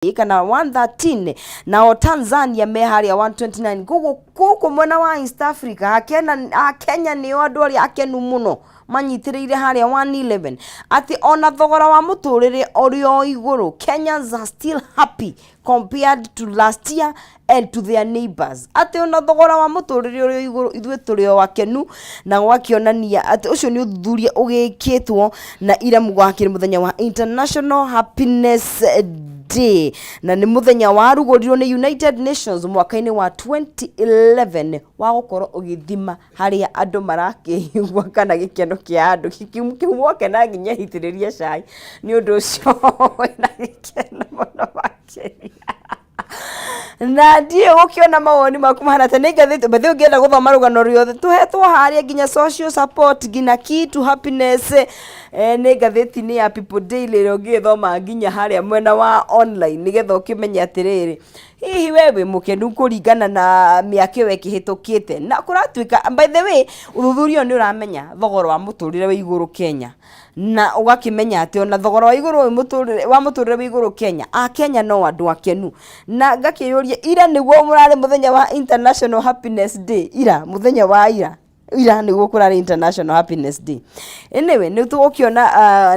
Kana 113, nao Tanzania me harĩa 129. Koguo gũkũ mwena wa East Africa Akenya nĩo andũ arĩa akenu mũno, manyitĩrĩire harĩa 111, atĩ ona thogora wa mũtũrĩre ũrĩ o igũrũ, Kenyans are still happy compared to last year and to their neighbors, atĩ ona thogora wa mũtũrĩre ũrĩ o igũrũ, ithuĩ tũrĩ o akenu, na gwakĩonania atĩ ũcio nĩ ũthuthuria ũgĩkĩtwo na ira gwakĩrĩ mũthenya wa International Happiness Day, na nĩ mũthenya warugũrirwo nĩ United Nations mwaka-inĩ wa 2011 wa gũkorwo ũgĩthima harĩa andũ marakĩigua kana gĩkeno kĩa andũ. Kĩhumo kena nginya itĩrĩrie cai nĩ ũndũ ũcio wĩna gĩkeno mũno makĩria, na ndiĩ gũkĩona mawoni maku mahana atĩa. Nĩ ngathĩti bethe ũngĩenda gũthoma rũgano ruothe tũhetwo harĩa nginya social support nginya key to happiness, nĩ ngathĩti-inĩ ya People Daily ĩrĩa ũngĩthoma nginya harĩa mwena wa online, nĩgetha ũkĩmenye atĩrĩrĩ, hihi we wĩ mũkenu kũringana na mĩaka ĩyo ĩkĩhĩtũkĩte. Na kũratuĩka, by the way, ũthuthuria ũyũ nĩ ũramenya thogora wa mũtũrĩre wĩ igũrũ Kenya, na ũgakĩmenya atĩ ona thogora wa igũrũ wĩ mũtũrĩre wa mũtũrĩre wĩ igũrũ Kenya, Akenya no andũ akenu. Na ngakĩyũria, ira nĩguo mũrarĩ mũthenya wa International Happiness Day, ira mũthenya wa ira, ira nĩguo kũrarĩ International Happiness Day. Anyway, nĩ tũgũkĩona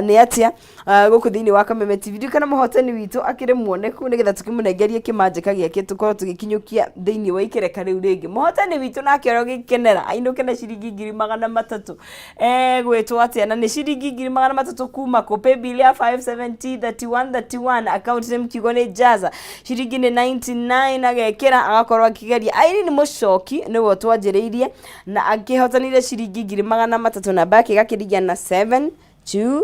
nĩ atĩa gũkũ thĩinĩ wa Kameme TV. Ndiũ kana mũhotani witũ akĩrĩ muoneku, nĩgetha tũkĩmũnengerie kĩmanjĩka gĩake, tũkorwo tũgĩkinyũkia thĩinĩ wa ikereka rĩu rĩngĩ. Mũhotani witũ nake ũrĩa ũgĩkenera ainũke na ciringi 300,000, egwĩtwo atĩa? Na nĩ ciringi 300,000 kuma kũ? Paybill ya 570 31 31, account name kiugo nĩ Jaza, ciringi nĩ 99, agekĩra agakorwo akĩgeria. Irene Mũcoki nĩwe twanjĩrĩirie na akĩhotanire ciringi 300,000, namba yake ĩgakĩrigia na 720,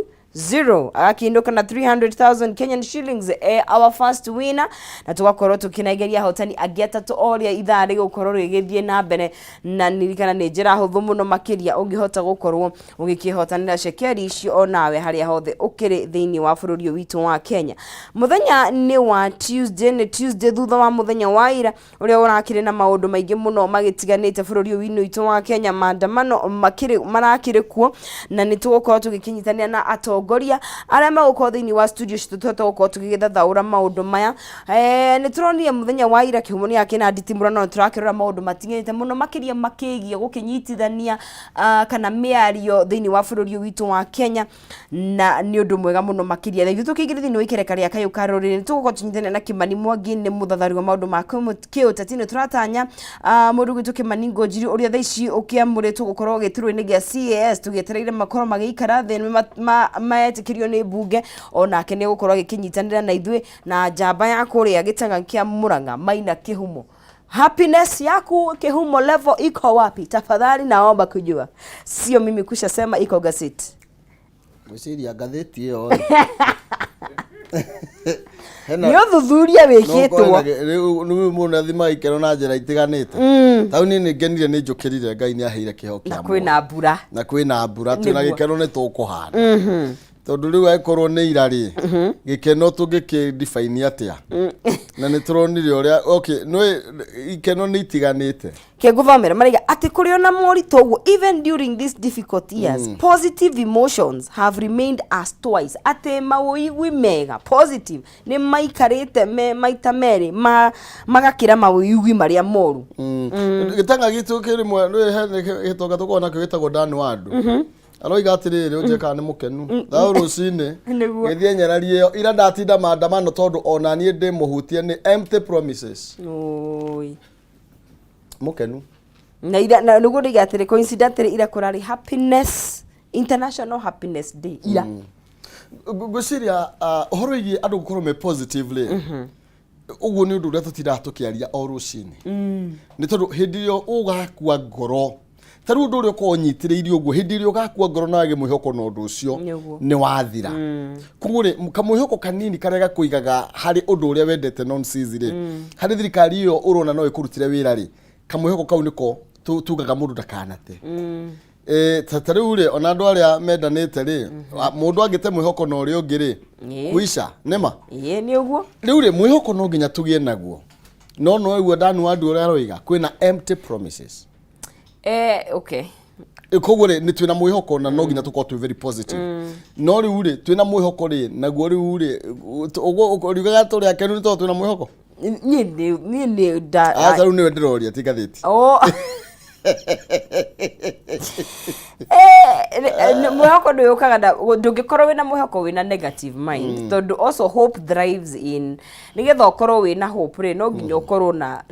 agakĩinũka na 300,000 Kenyan shillings, our first winner, na tũgakorwo tũkĩnengeria ahotani angĩ atatũ o ũrĩa ithaa rĩgũkorwo rĩgĩthiĩ na mbere. Na nirikana nĩ njĩra hũthũ mũno makĩria ũngĩhota gũkorwo ũgĩkĩhotanĩra cekeri icio onawe harĩa hothe ũkĩrĩ thĩinĩ wa bũrũri ũyũ witũ wa Kenya. Mũthenya nĩ wa Tuesday, nĩ Tuesday thutha wa mũthenya wa ira ũrĩa ũrakĩrĩ na maũndũ maingĩ mũno magĩtiganĩte bũrũri ũyũ witũ wa Kenya. Maandamano makĩrĩ marakĩrĩ kuo, na nĩ tũgũkorwo tũgĩkĩnyitanĩra na atongoria arĩa megũkorwo thĩinĩ wa studio citũ, tũhote gũkorwo tũgĩgĩthathaũra maũndũ maya. Nĩ tũronire mũthenya wa ira kĩhumo nĩ yakĩna nditimũrano, nĩ tũrakĩrora maũndũ matiganĩte mũno makĩria makĩgiĩ gũkĩnyitithania kana mĩario thĩinĩ wa bũrũri ũyũ witũ wa Kenya, na nĩ ũndũ mwega mũno makĩria. Na ithuĩ tũkĩingĩra thĩinĩ wa ikereka rĩa kayũ ka rũrĩrĩ, nĩ tũgũkorwo tũnyitanĩire na Kĩmani Mwangi, nĩ mũthathari wa maũndũ ma kĩũteti. Nĩ tũratanya mũndũ gwitũ Kĩmani Ngũnjiri, ũrĩa thaa ici ũkĩamũrĩtwo gũkorwo gĩturwa-inĩ gĩa CAS, tũgĩetereire makorwo magĩikara thĩ metĩkĩrio nĩ mbunge, onake nĩ egũkorwo agĩkĩnyitanĩra na ithuĩ, na njamba ya kũrĩa gĩtanga kĩa Murang'a, Maina Kĩhumo. Happiness yaku Kĩhumo level iko wapi? Tafadhali naomba kujua, sio mimi kushasema, iko gazeti. Gwĩciria ngathĩti ĩyo rĩ, hena Nĩ ũthuthuria wĩkĩtwo. Rĩu nĩ mũndũ athimaga ikeno na njĩra itiganĩte. Tauni nĩ ngenire, nĩ njũkĩrire, Ngai nĩ aheire kĩheo na kĩa kwĩna mbura. Na kwĩna mbura, twĩna Nĩguo. gĩkeno nĩ tũkũhanda, tondũ rĩu angĩkorwo nĩ ira rĩ, gĩkeno tũngĩkĩ define atĩa? Na nĩ tũronire ũrĩa, okay, nĩ ikeno nĩ itiganĩte. Kĩngũthomera maraiga atĩ kũrĩ ona moritũ ũguo, even during these difficult years, positive emotions have remained as twice, atĩ mawĩigwi mega positive nĩ maikarĩte me maita merĩ magakĩra mawĩigwi marĩa moru. Gĩtanga gitũ kĩrĩmwe nĩ he gĩtonga tũkoragwo nakĩo gĩtagwo Dan Wandu, aroiga atĩrĩrĩ, ũnjekaga nĩ mũkenu thayũ rũcinĩ. Nĩguo. Gĩthiĩ nyerarie ĩyo ira ndatinda maandamano, tondũ ona niĩ ndĩ mũhutie nĩ empty promises. Oi. Mũkenu. Na ira na nĩguo ndaiga atĩrĩ, coincidentally ira kũrarĩ happiness International Happiness Day ira. Ngwĩciria ũhoro wĩgiĩ andũ gũkorwo me positive rĩ, ũguo nĩ ũndũ ũrĩa tũtindaga tũkĩaria o rũcinĩ, nĩ tondũ hĩndĩ ĩrĩa ũgakua ngoro, ta rĩu ũndũ ũrĩa ũkorwo ũnyitĩrĩire ũguo, hĩndĩ ĩrĩa ũgakua ngoro na wage mwĩhoko na ũndũ ũcio, Nĩguo. nĩ wathira. Koguo rĩ, kamwĩhoko kanini karĩa gakũigaga harĩ ũndũ ũrĩa wendete nonsense rĩ, harĩ thirikari ĩyo ũrona no ĩkũrutĩre wĩra rĩ, kamwĩhoko kau nĩko tugaga mũndũ ndakanate. Ta rĩu rĩ, ona andũ arĩa mendanĩte rĩ, mũndũ angĩte mwĩhoko na ũrĩa ũngĩ rĩ, kũica nĩma. Ĩĩ, nĩ ũguo. Rĩu rĩ, mwĩhoko no nginya tũgĩe naguo, no no ĩguo ndanu wandu ũrĩa aroiga kwĩna empty promises. Okay. Koguo rĩ, nĩ twĩna mwĩhoko na no nginya tũkorwo twĩ very positive. No rĩu rĩ, twĩna mwĩhoko rĩ, naguo rĩu rĩ, ũguo riugaga tũrĩ akenu nĩ tondũ twĩna mwĩhoko? Niĩ nĩ nda. Aca, rĩu nĩwe ndĩroria, ti ngathĩti. Oh. Mwĩhoko ndũyũkaga na ndũngĩkorwo wĩna mwĩhoko wĩna negative mind, tondũ also hope thrives in, nĩgetha ũkorwo wĩna hope rĩ, no nginya ũkorwo na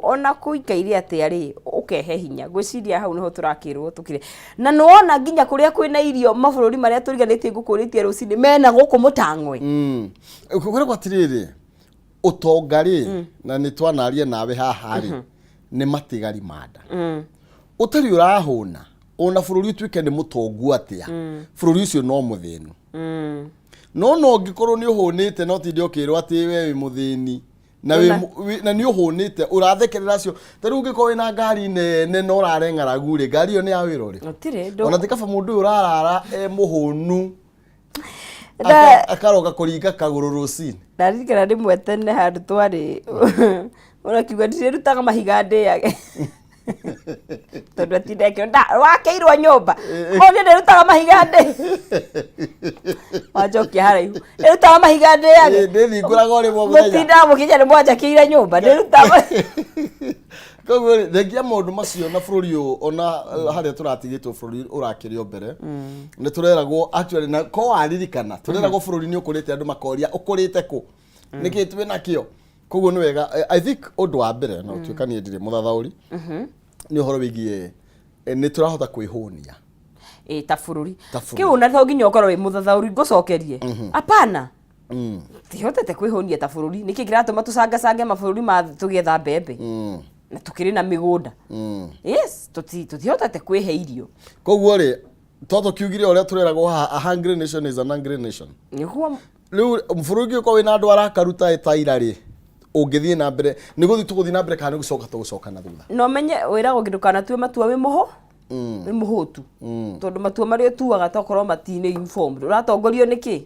ona kũikaire atĩa rĩ, ũkehe hinya. Ngwĩciria hau nĩho tũrakĩrwo tũkire na nĩwona nginya kũrĩa kwĩna irio, mabũrũri marĩa tũriganĩtie ngũkũrĩtie rũcinĩ mena gũkũ mũtang'we. Kwĩragwo atĩrĩrĩ, ũtonga rĩ, na nĩ twanaria nawe haha rĩ, nĩ matigari ma nda. Ũtarĩ ũrahũna, ona bũrũri ũtuĩke nĩ mũtongu atĩa, bũrũri ũcio no mũthĩnu. No ũngĩkorwo nĩ ũhũnĩte, no tinde ũkĩrwo atĩ we wĩ mũthĩni na wĩ na nĩ ũhũnĩte, ũrathekerera acio. Ta rĩu ũngĩkorwo wĩna ngari nene na ũrare ng'aragu rĩ, ngari ĩyo nĩ ya wĩra ũrĩkũ? Gũtirĩ. Ona ti kaba mũndũ ũyũ ũrarara e mũhũnu akaroka kũringa kagũrũ rũcinĩ. Ndaririkana rĩmwe tene handũ twarĩ, ũrakiuga ndirĩrutaga mahiga ndĩage, tondũ atinda akĩona wakĩirwo nyũmba o niĩ ndĩrutaga mahiga ndĩ wanjokia haraihu, ndĩrutaga mahiga ndĩage. Ndĩthingũraga o rĩmwe mũthenya. Mũtindaga mũkĩnja nĩ mwanjakĩire nyũmba, ndĩrutaga. Koguo rĩ, thengia maũndũ macio na bũrũri ũyũ, ona harĩa tũratigĩtwo, bũrũri ũrakĩrĩ o mbere, nĩ tũreragwo actually, na ko waririkana tũreragwo bũrũri nĩ ũkũrĩte, andũ makoria ũkũrĩte kũ, nĩkĩ twĩ nakĩo? Koguo nĩ wega, I think ũndũ wa mbere, na ũtuĩka niĩ ndirĩ mũthathaũri, nĩ ũhoro wĩgiĩ nĩ tũrahota kwĩhũnia Ĩ, ta bũrũri. Ta bũrũri. Kĩu na to nginya ũkorwo wĩ mũthathaũri ngũcokerie, apana, tihotete kwĩhũnia ta bũrũri. Nĩkĩ kĩratũma tũcangacange mabũrũri ma tũgĩetha mbembe na tũkĩrĩ na mĩgũnda? Yes, tũtihotete kwĩhe irio. Koguo rĩ, to tũkiugire ũrĩa tũreragwo haha, a hungry nation is an angry nation. Nĩguo. Rĩu bũrũri ũngĩkorwo wĩna andũ arakaru ta taira rĩ, ũngĩthiĩ na mbere nĩ gũthiĩ tũgũthiĩ na mbere kana nĩ gũcoka tũgũcoka na thutha? Na ũmenye wĩragwo ndũkanatue matua wĩ mũhũ wĩ mũhũtu, tondũ matua marĩa ũtuaga tokorwo matinĩ informed, ũratongorio nĩ kĩ?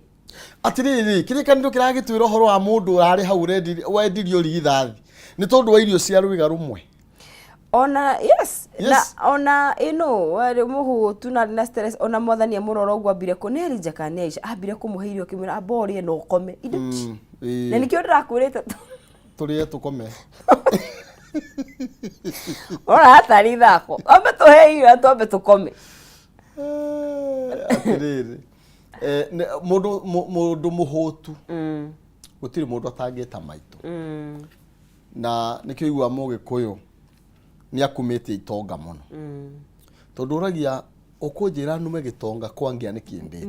Atĩrĩrĩ, kĩrĩkanĩro kĩragĩtwĩra ũhoro wa mũndũ ũrarĩ hau wendirio rigithathi nĩ tondũ wa irio cia rwĩga rũmwe. Ona yes, Yes. Na ona ĩno warĩ mũhũtu na arĩ na stress, ona Mwathani amũrora ũguo, ambire kũ nĩ Elijah kana nĩ Aisha, ambire kũmũhe irio akĩmwĩra amba ũrĩe na ũkome indo. Na nĩkĩo ndĩrakwĩrĩte Tũrĩe tũkome. Ora hatarĩ ithako, ambe tũhe irio na twambe tũkome. Atĩrĩrĩ, mũndũ mũhũtu, gũtirĩ mũndũ atangĩta maitũ, na nĩkĩo igua mũgĩkũyũ nĩ akumĩtie itonga mũno, tondũ ũragia ũkũnjĩra nume gĩtonga kwangĩa nĩ kĩndĩte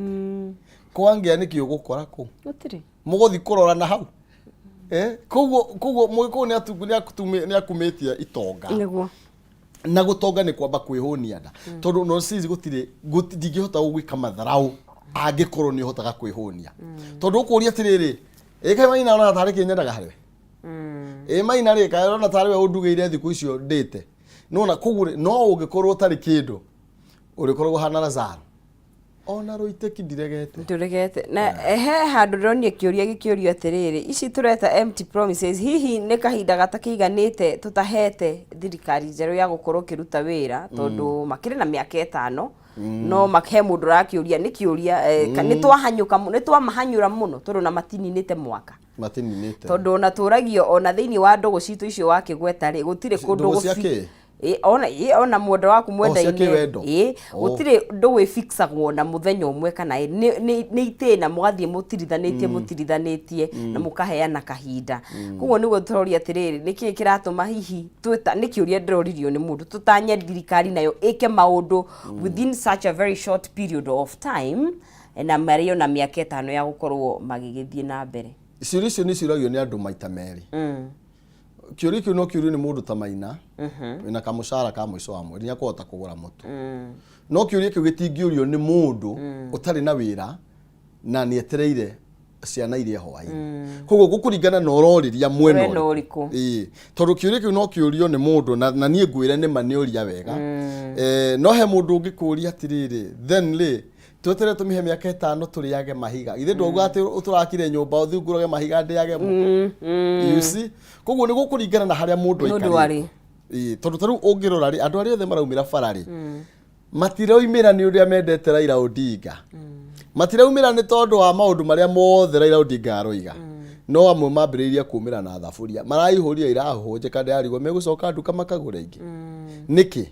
kwangĩa nĩkĩ ũgũkora kũ Gũtirĩ. Mũgũthi kũrora na hau. Koguo mũgĩkũyũ nĩ akumĩtie itonga. Nĩguo. Na gũtonga nĩ kwamba kwĩhũnia nda, tondũ no sisi gũtirĩ ndingĩhota gũgwĩka matharau angĩkorwo nĩ ũhotaga kwĩhũnia, tondũ ũkũria atĩrĩrĩ, ĩ kaĩ Maina ona tarĩ kĩ nyendaga harĩ we? Ĩ Maina rĩ, kaĩ ona tarĩ we ũndugĩire thikũ icio ndĩte nona? Koguo rĩ, no ũngĩkorwo ũtarĩ kĩndũ, ũrĩkoragwo hana Lazaro, ona rũitĩki ndiregete. Ndũregete. Na he handũ ndĩronire kĩũria gĩkĩũrio atĩrĩrĩ, ici tũreta empty promises, hihi nĩ kahinda gatakĩiganĩte tũtahete thirikari njerũ ya gũkorwo ĩkĩruta wĩra, tondũ makĩrĩ na mĩaka 5? No he mũndũ ũrakĩũria, nĩ kĩũria, nĩ twahanyũka nĩ twamahanyũra mũno, tondũ na matininĩte mwaka. Matininĩte. Tondũ ona tũragio ona thĩinĩ wa ndũgũ citũ icio wakĩgweta rĩ, gũtirĩ kũndũ Ndũgũ cia kĩ? Ĩ, ona mwendo waku cia mwendaine. Kĩwendo? Ĩ. Oh. Gũtirĩ ndũgũ ĩfixagwo na mũthenya ũmwe kana ĩrĩ. Nĩ itĩna mũgathiĩ mũtirithanĩtie mũtirithanĩtie na mũkaheana kahinda. Koguo nĩguo tũroria atĩrĩrĩ, nĩkĩĩ kĩratũma hihi twĩta, nĩ kĩũria ndĩroririo nĩ mũndũ, tũtanye thirikari nayo ĩke maũndũ within such a very short period of time, na marĩ ona mĩaka 5 ya gũkorwo magĩgĩthiĩ na mbere? Ciũria icio nĩ ciũragio nĩ andũ maita merĩ. Kĩũria kĩu no kĩũrio nĩ mũndũ ta Maina wĩna kamũcara ka mũico wa mweri, nĩakũhota kũgũra mũtu. No kĩũria kĩu gĩtingĩũrio nĩ mũndũ ũtarĩ na wĩra na nĩ etereire ciana iria hwaĩ-inĩ. Koguo gũkũringana na ũrorĩria mwena Mwena ũrĩkũ. Ĩĩ, tondũ kĩũria kĩu no kĩũrio nĩ mũndũ na niĩ ngwĩre nĩ ma nĩ ũria wega. No he mũndũ ũngĩkũria atĩrĩrĩ, then rĩ, tweterere tũmĩhe mĩaka 5 tũrĩage mahiga? Githĩ ndwauga atĩ tũrakire nyũmba ũthungũrage mahiga ndĩage mo? You see, koguo nĩ gũkũringana na harĩa mũndũ Mũndũ aikarĩte. Arĩ. Ĩĩ, tondũ ta rĩu ũngĩrora rĩ, andũ arĩa othe maraumĩra bara rĩ, matiroimĩra nĩ ũrĩa mendete Raila Odinga, matiraumĩra nĩ tondũ wa maũndũ marĩa mothe Raila Odinga aroiga. No amwe mambĩrĩirie kumĩra na thaburia maraihũria irahũhũnjĩka, ndĩrarigwo megũcoka nduka makagũra ingĩ nĩkĩ.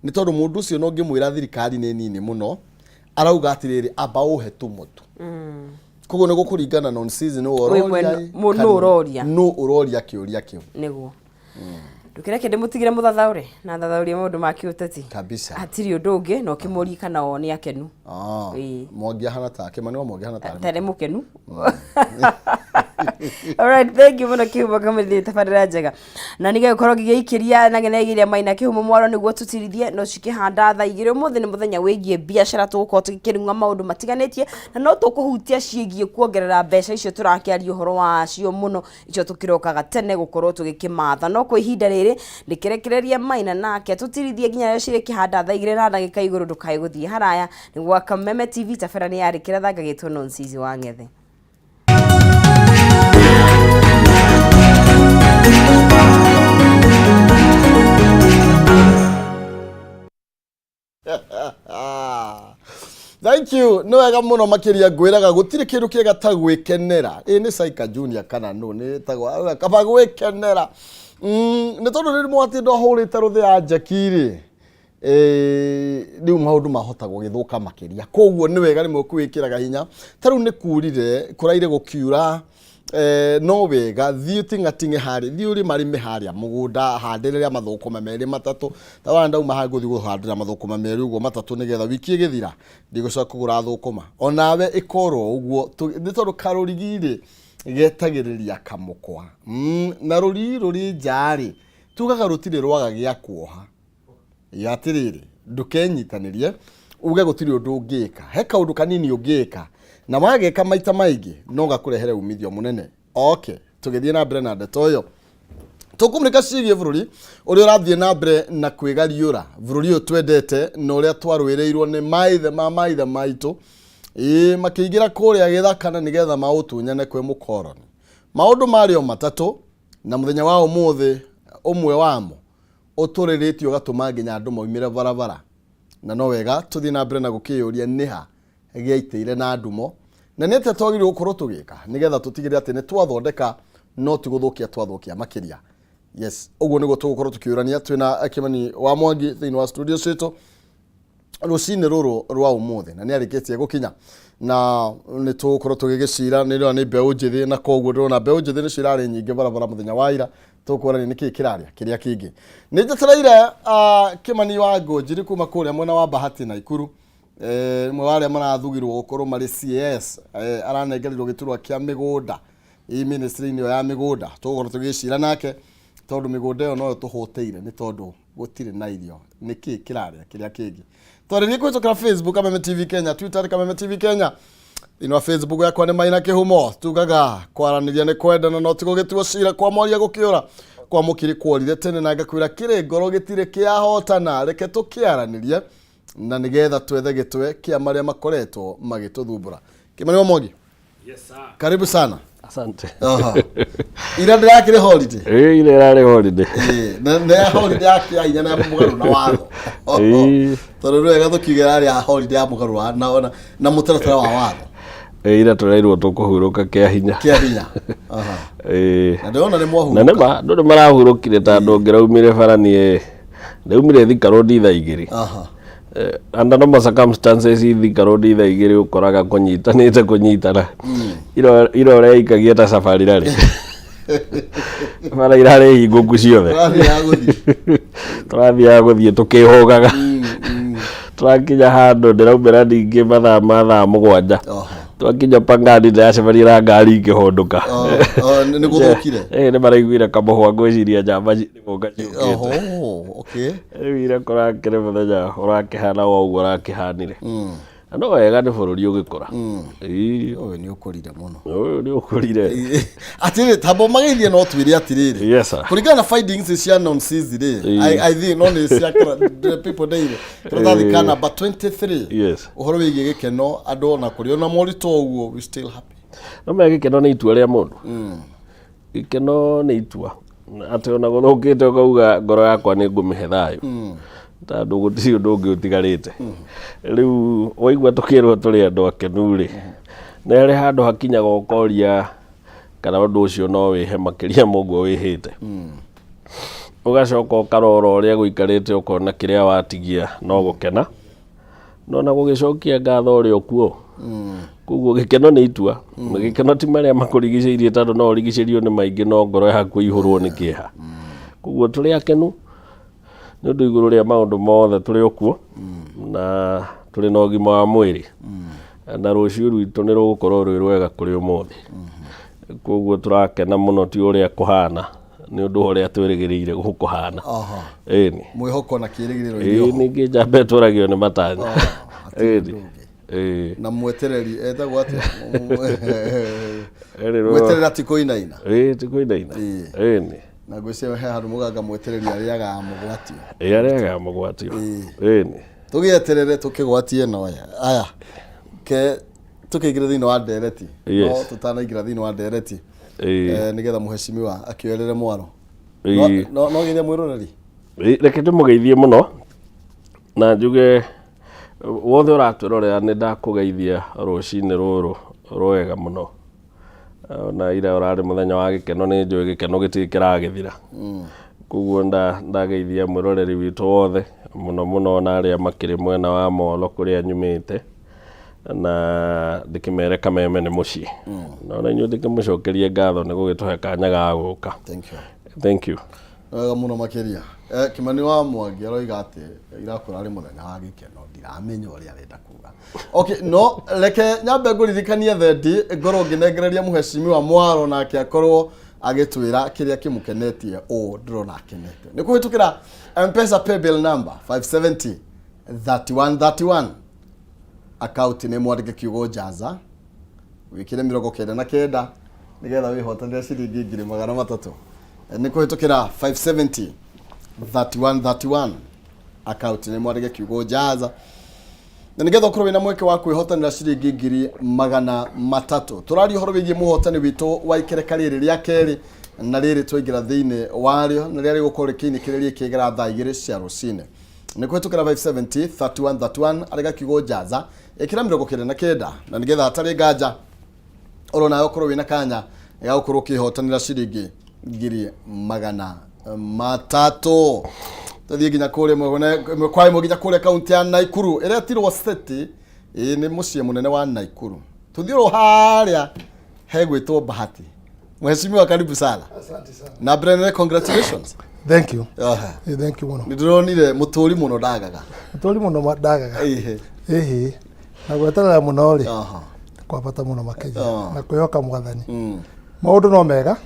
Nĩ tondũ mũndũ ũcio no ngĩmwĩra thirikari nĩ nini mũno, arauga atĩrĩrĩ, amba ũhe tũmũtu. Koguo nĩ gũkũringana non season nũ Wĩ ũroria mwena- ĩ, nũ ũroria. Nũ ũroria kĩũria kĩu. Nĩguo ndũkĩreke ndĩmũtigire mũthathaũre na thathaũrie maũndũ ma kĩũteti. Kabisa. Hatirĩ ũndũ ũngĩ na ũkĩmũrie kana o nĩ akenu. Ah, Ĩĩ. Mwangi ahana ta Kĩmani wa Mwangi ahana tarĩ tarĩ mũkenu. Alright, thank you mũno Kĩhumo Kamĩthĩ, tabarĩra njega na nĩ gĩgũkorwo gĩgĩikĩria na gĩnegiria Maina Kĩhumo mwaro nĩguo tũtirithie no cikĩhanda thaa 2. Ũmũthĩ nĩ mũthenya wĩgiĩ biacara, tũgũkorwo tũgĩkĩrung'a maũndũ matiganĩtie na no tũkũhutia ciĩgiĩ kuongerera mbeca icio tũrakĩaria ũhoro wacio mũno, icio tũkĩrokaga tene gũkorwo tũgĩkĩmatha. No kwa ihinda rĩrĩ ndĩkĩrekereria Maina nake tũtirithie nginya rĩrĩa cirĩkĩhanda thaa 2 na ndagĩka igũrũ. Ndũkae gũthiĩ haraya nĩ gwa Kameme TV. Tabera nĩ yarĩkĩra thangagĩtwo Nonsizi wa Ng'ethe. Thank you. Nĩ wega mũno makĩria. Ngwĩraga gũtirĩ kĩndũ kĩega ta gwĩkenera. Ĩ nĩ Saika Junior kana nũ nĩ ĩtagwo kaba gwĩkenera. Nĩ tondũ rĩrĩ mwatinda ũhũrĩte rũthĩ ya njeki rĩ, rĩu maũndũ mahota gũgĩthũka makĩria. Koguo nĩ wega rĩmwe kwĩkĩraga hinya. Ta rĩu nĩ kurire, kũraire gũkiura, no wega thiĩ ũting'ating'e harĩa, thiĩ ũrĩmarĩme harĩa mũgũnda, handĩrĩra mathũkũma merĩ matatũ. Ta wana ndauma haha ngũthiĩ kũhandĩra mathũkũma merĩ ũguo matatũ, nĩgetha wiki ĩgĩthira ndigũcoka kũgũra thũkũma. Onawe ĩkorwo ũguo, nĩ tondũ karũrigi rĩ getagĩrĩria kamũkwa. Na rũrigi rũrĩ nja rĩ, tugaga rũtirĩ rwaga gĩa kuoha. Ya atĩrĩrĩ, ndũkenyitanĩrie uge gũtirĩ ũndũ ũngĩka. He kaũndũ kanini ũngĩka na wageka maita maingĩ no gakũrehere umithio mũnene. Okay, tũgĩthiĩ na mbere na ndeto ĩyo, tũkũmũrĩka ciĩgiĩ bũrũri ũrĩa ũrathiĩ na mbere na kwĩgariũra, bũrũri ũyũ twendete na ũrĩa twarũĩrĩirwo nĩ maithe ma maithe maitũ, ĩĩ, makĩingĩra kũrĩa gĩthaka na nĩgetha maũtunyane kwĩ mũkoroni. Maũndũ marĩ o matatũ, na mũthenya wa ũmũthĩ ũmwe wamo ũtũrĩrĩtie ũgatũma nginya andũ maumĩre barabara. Na no wega tũthiĩ na mbere na gũkĩyũria nĩha gĩaitĩire na ndumo, na nĩ atĩa twagĩrĩirwo gũkorwo tũgĩka nĩgetha tũtigĩrĩre atĩ nĩ twathondeka no ti gũthũkia twathũkia makĩria. Yes, ũguo nĩguo tũgũkorwo tũkĩũrania twĩna Kĩmani wa Mwangi thĩinĩ wa studio citũ rũcinĩ rũrũ rwa ũmũthĩ, na nĩ arĩkĩtie gũkinya na nĩ tũgũkorwo tũgĩgĩcira. Nĩ ndĩrona nĩ mbeũ njĩthĩ, na koguo ndĩrona mbeũ njĩthĩ nĩcio irarĩ nyingĩ barabara mũthenya wa ira. Tũkuonania nĩkĩ kĩrarĩa kĩrĩa kĩngĩ. Nĩ njetereire Kĩmani wa Ngũnjiri kuma kũrĩa mwena wa Bahati na Ikuru, ũmwe wa arĩa marathugirwo gũkorwo marĩ CS, aranengerirwo gĩturwa kĩa mĩgũnda ĩ ministry-inĩ ĩyo ya mĩgũnda. Tũgũkorwo tũgĩcira nake tondũ mĩgũnda ĩyo noyo tũhũtĩire nĩ tondũ gũtirĩ na irio. Nĩkĩ kĩrarĩa kĩrĩa kĩngĩ? Twarĩrie kũhĩtũkĩra Facebook Kameme TV Kenya, Twitter nĩ Kameme TV Kenya, thĩinĩ wa Facebook yakwa nĩ Maina Kĩhumo. Tugaga kwaranĩria nĩ kwendana no ti gũgĩtuo cira. Kwa mwaria gũkĩũra kwa mũkiri kuorire tene, na ngakwĩra kĩrĩ ngoro gĩtirĩ kĩahotana. Reke tũkĩaranĩrie na nĩgetha twethe gĩtwe kĩa marĩa makoretwo magĩtũthumbũra. Kĩmani wa Mwangi. Yes, sir. Karibu sana. Asante. Aha. Ira ndĩrakĩrĩ holiday. Ĩĩ, ile ĩrarĩ holiday. Ĩĩ, na ya holiday ya kĩa hinya na ya mũgarũ na watho. Ĩĩ. Tondũ nĩ wega tũkiuge yarĩ ya holiday ya mũgarũ na mũtaratara wa watho. Ĩĩ, ira tũrerirwo tũkũhurũka kĩa hinya. Kĩa hinya. Aha. Ĩĩ. Na ndĩrona nĩ Na mwahurũka. nĩma andũ nĩ marahurũkire ta andũ ũngĩraumire bara niĩ ndaumire Thika Road thaa 2. Aha. Under normal circumstances Thika Road thaa 2 ũkoraga kũnyitanĩte kũnyitana. Ira ũreikagia ta safari rarĩ. Bara irarĩ hingũku ciothe. Tũrathiaga gũthiĩ. Tũrathiaga gũthiĩ tũkĩhũgaga. Tũrakinya handũ ndĩraumĩra ningĩ mathaa ma thaa 7. Oho. Twakinya Pangani ndĩracemania na ngari ikĩhũndũka. Oh, nĩ gũthũkire. Ĩĩ, nĩ maraiguire kamũhwa, ngwĩciria njamba nĩ gũka ciũkĩte. Oho, okay. Rĩu ira kũrakĩrĩ mũthenya ũrakĩhana o ũguo ũrakĩhanire. Na no wega nĩ bũrũri ũgĩkũra. Ĩĩ. Ũyũ nĩ ũkũrire mũno. Ũyũ nĩ ũkũrire. Atĩrĩ, tamba mageithie no twĩre atĩrĩrĩ. Yes, sir. Kũringana na findings cia non-CZ rĩ, I think no nĩ cia the People Daily. Karatathi ka number 23. Yes. Ũhoro wĩgiĩ gĩkeno, andũ ona kũrĩ ona moritũ ũguo, we still happy. No me gĩkeno nĩ itua rĩa mũndũ. Gĩkeno nĩ itua. Atĩ ona gũthũkĩte ũkauga ngoro yakwa nĩ ngũmĩhe thayũ, tondũ gũtirĩ ũndũ ũngĩ ũtigarĩte. Rĩu waigua tũkĩrwo tũrĩ andũ akenu rĩ, nĩ harĩ handũ hakinyaga ũkoria kana ũndũ ũcio no wĩhe makĩria ma ũguo wĩhĩte. Ũgacoka ũkarora ũrĩa gũikarĩte, ũkona kĩrĩa watigia no gũkena, no na gũgĩcokia ngatho ũrĩ o kuo. Koguo gĩkeno nĩ itua. Gĩkeno ti marĩa makũrigicĩirie, tondũ no ũrigicĩrio nĩ maingĩ no ngoro yaku ĩihũrwo nĩ kĩeha. Koguo tũrĩ akenu nĩ ũndũ igũrũ rĩa maũndũ mothe tũrĩ o kuo na tũrĩ na ũgima wa mwĩrĩ, na rũciũ rwitũ nĩ rũgũkorwo rwĩ rwega kũrĩ ũmũthĩ. Koguo tũrakena mũno, ti ũrĩa kũhana, nĩ ũndũ wa ũrĩa twĩrĩgĩrĩire gũkũhana. Ĩni. Mwĩhoko na kĩĩrĩgĩrĩro irĩ oho. Ningĩ njamba ĩtũragio nĩ matanya. Hatirĩ Ĩni. ũndũ ũngĩ. Ĩĩ. Na mwetereri etagwo atĩa? Erĩrwo- Mweterera ti kũinaina. Ĩĩ, ti kũinaina. Ĩni. Na ngwĩciria he handũ mũganga mwetereri arĩaga mũgwatio. Ĩĩ, arĩaga mũgwatio. Ĩni. Tũgĩeterere tũkĩgwatie noya. Aya. Ke tũkĩingĩra thĩinĩ wa ndereti. Yes. No tũtanaingĩra thĩinĩ wa ndereti. Ĩĩ. Nĩgetha mũhecimiwa akĩoerere mwaro. Ĩĩ. No geithia mwĩroreri. Ĩĩ, reke ndĩmũgeithie mũno na njuge wothe ũratwĩrorera nĩ ndakũgeithia rũcinĩ rũrũ rwega mũno. Ona ira ũrarĩ mũthenya wa gĩkeno, nĩ njũĩ gĩkeno gĩtirĩ kĩragĩthira. Koguo ndageithia mwĩroreri witũ wothe mũno mũno, ona arĩa makĩrĩ mwena wa Molo kũrĩa nyumĩte, na ndĩkĩmere kameme nĩ mũciĩ. Na ona inyuĩ ndĩkĩmũcokerie ngatho nĩ gũgĩtũhe kanya ga gũka. Thank you. Thank you. Wega mũno makĩria. Kĩmani wa Mwangi aroiga atĩ irakũra arĩ mũthenya wa gĩkeno, ndiramenya ũrĩa arenda kuga. Okay, no reke nyambe ngũririkanie thendi ngorwo ngĩnengereria mũhecimiwa Mwaro nake akorwo agĩtwĩra kĩrĩa kĩmũkenetie. Ũũ ndĩrona akenete nĩ kũhĩtũkĩra M-Pesa paybill number 570 3131, account nĩ mwandĩke kiugo Jaza, wĩkĩre 99 nĩgetha wĩhotanĩre ciringi 300,000. Nĩ kũhĩtũkĩra 570 3131, account nĩ mwandĩke kiugo Jaza, na nĩgetha ũkorwo wĩna mweke wa kwĩhotanĩra ciringi 300,000. Tũraria ũhoro wĩgiĩ mũhotani witũ wa ikereka rĩrĩ rĩa kerĩ, na rĩrĩ twaingĩra thĩinĩ warĩo na rĩrĩa rĩgũkorwo rĩkĩinĩkĩrĩria ikĩgera thaa 2 cia rũcinĩ. Nĩ kũhĩtũkĩra 570 3131, arĩga kiugo Jaza, ĩkĩra 99, na nĩgetha hatarĩ nganja oro nawe ũkorwo wĩna kanya ga gũkorwo ũkĩhotanĩra ciringi 300,000. Tũthiĩ nginya kũrĩa ĩmwe kwa ĩmwe nginya kũrĩa kaunti ya Naikuru ĩrĩa ĩtirwo city. Ĩĩ, nĩ mũciĩ mũnene wa Naikuru. Tũthiĩ oro harĩa hegwĩtwo Bahati. Mheshimiwa, karibu sana. Asante sana. Na mbere nene, congratulations. Thank you. Aha. Thank you mũno. Nĩ ndĩronire mũtũri mũno ndagaga. Tũri mũno ndagaga. Ĩhĩ. Ĩhĩ. Na gweterera mũno rĩ, kwa bata mũno makĩria. Na kwĩhoka Mwathani. Maũndũ no mega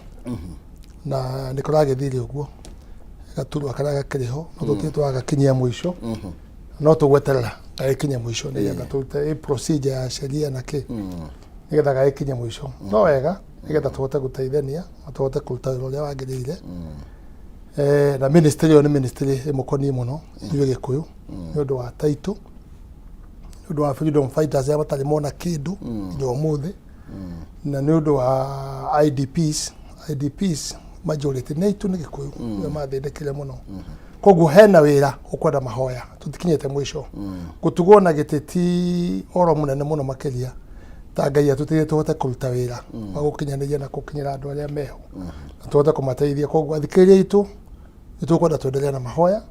na nĩ kũragĩthire ũguo. Gaturwa karĩa gakĩrĩ ho no tũtirĩ twagakinyia mũico. No tũgweterera gagĩkinye mũico nĩgetha tũrute ĩ procedure ya sheria na kĩ nĩgetha gagĩkinye mũico. No wega nĩgetha tũhote gũteithania na tũhote kũruta wĩra ũrĩa wagĩrĩire. Na ministry ĩyo nĩ ministry ĩmũkoniĩ mũno ithuĩ Gĩkũyũ, nĩ ũndũ wa title, nĩ ũndũ wa freedom fighters arĩa matarĩ mona kĩndũ nginya ũmũthĩ, na nĩ ũndũ wa IDPs. IDPs majority nĩ aitũ, nĩ Gĩkũyũ, arĩa mathĩnĩkire mũno. Koguo hena wĩra ũkwenda mahoya, tũtikinyĩte mũico. Gũtugwo na gĩtĩ ti ũhoro mũnene mũno makĩria ta Ngai atũteithie tũhote kũruta wĩra wa gũkinyanĩria na gũkinyĩra andũ arĩa meho na tũhote kũmateithia. Koguo athikĩrĩria aitũ, nĩ tũkwenda twendelee na mahoya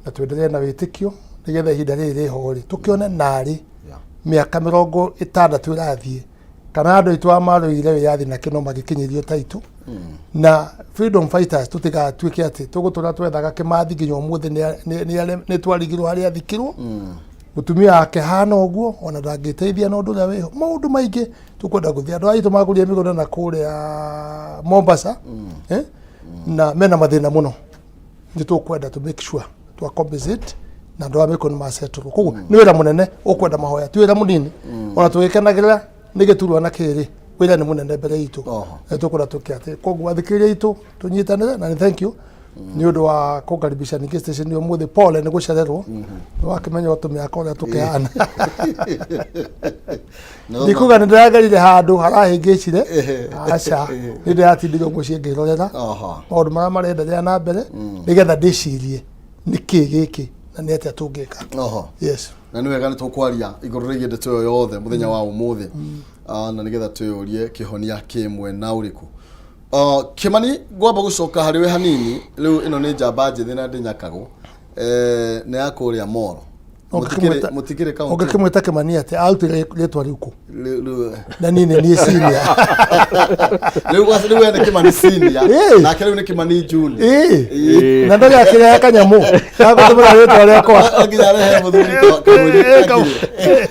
na twendelee na wĩtĩkio nĩgetha ihinda rĩrĩ rĩho rĩ tũkĩone narĩ mĩaka 60 ĩrathiĩ kana andũ aitũ a marũire wĩyathi na kĩno magĩkinyĩrio taitũ na freedom fighters, tũtigatuĩke atĩ tũgũtũra twethaga Kĩmathi nginya ũmũthĩ nĩ twarigirwo harĩa athikirwo. Mũtumia wake hana ũguo ona ndangĩteithia na ũndũ ũrĩa wĩho. Maũndũ maingĩ tũkwenda gũthiĩ, andũ aitũ magũrire mĩgũnda na kũrĩa Mombasa, na mena mathĩna mũno. Nĩ tũkwenda to make sure twa compensate na andũ aya mĩkũ nĩ masetũrwo. Koguo nĩ wĩra mũnene ũkwenda mahoya, ti wĩra mũnini. Ona tũgĩkenagĩrĩra nĩ gĩturwa na kĩrĩ, wĩra nĩ mũnene mbere itũ. Na tũkwenda tũke atĩ koguo athikĩrĩria aitũ tũnyitanĩre na nĩ thank you. Nĩ ũndũ wa kũngaribisha ningĩ station ũmũthĩ. Pole nĩ gũcererwo, nĩ wakĩmenya o tũmĩaka ũrĩa tũkĩhana. Ndikuga nĩ ndĩragerire handũ harahĩngĩcire, aca, nĩ ndĩratindirwo mũciĩ ngĩrorera maũndũ marĩa marenderea na mbere nĩgetha ndĩcirie nĩkĩ gĩkĩ na nĩ atĩa tũngĩka. Yes. Na nĩ wega, nĩ tũkwaria igũrũ rĩgiĩ ndeto ĩyo yothe mũthenya wa ũmũthĩ. Na nĩgetha twĩyũrie kĩhonia kĩ mwena ũrĩkũ. Kĩmani, ngwamba gũcoka harĩ we hanini. Rĩu ĩno nĩ njamba njĩthĩ na ndĩnyakagwo. Nĩ ya kũrĩa Moro. Mũtikĩrĩ kaunti. Ũngĩkĩmwĩta Kĩmani atĩa? Arutire rĩtwa rĩu kũ? Na niĩ nĩ niĩ senior. Rĩu we nĩ Kĩmani senior. Nake rĩu nĩ Kĩmani junior. Ĩĩ. Na ndarĩ akĩrehe kanyamũ gagũtũmĩra rĩtwa rĩakwa. Nginya arehe mũthuri kamũiri kangire.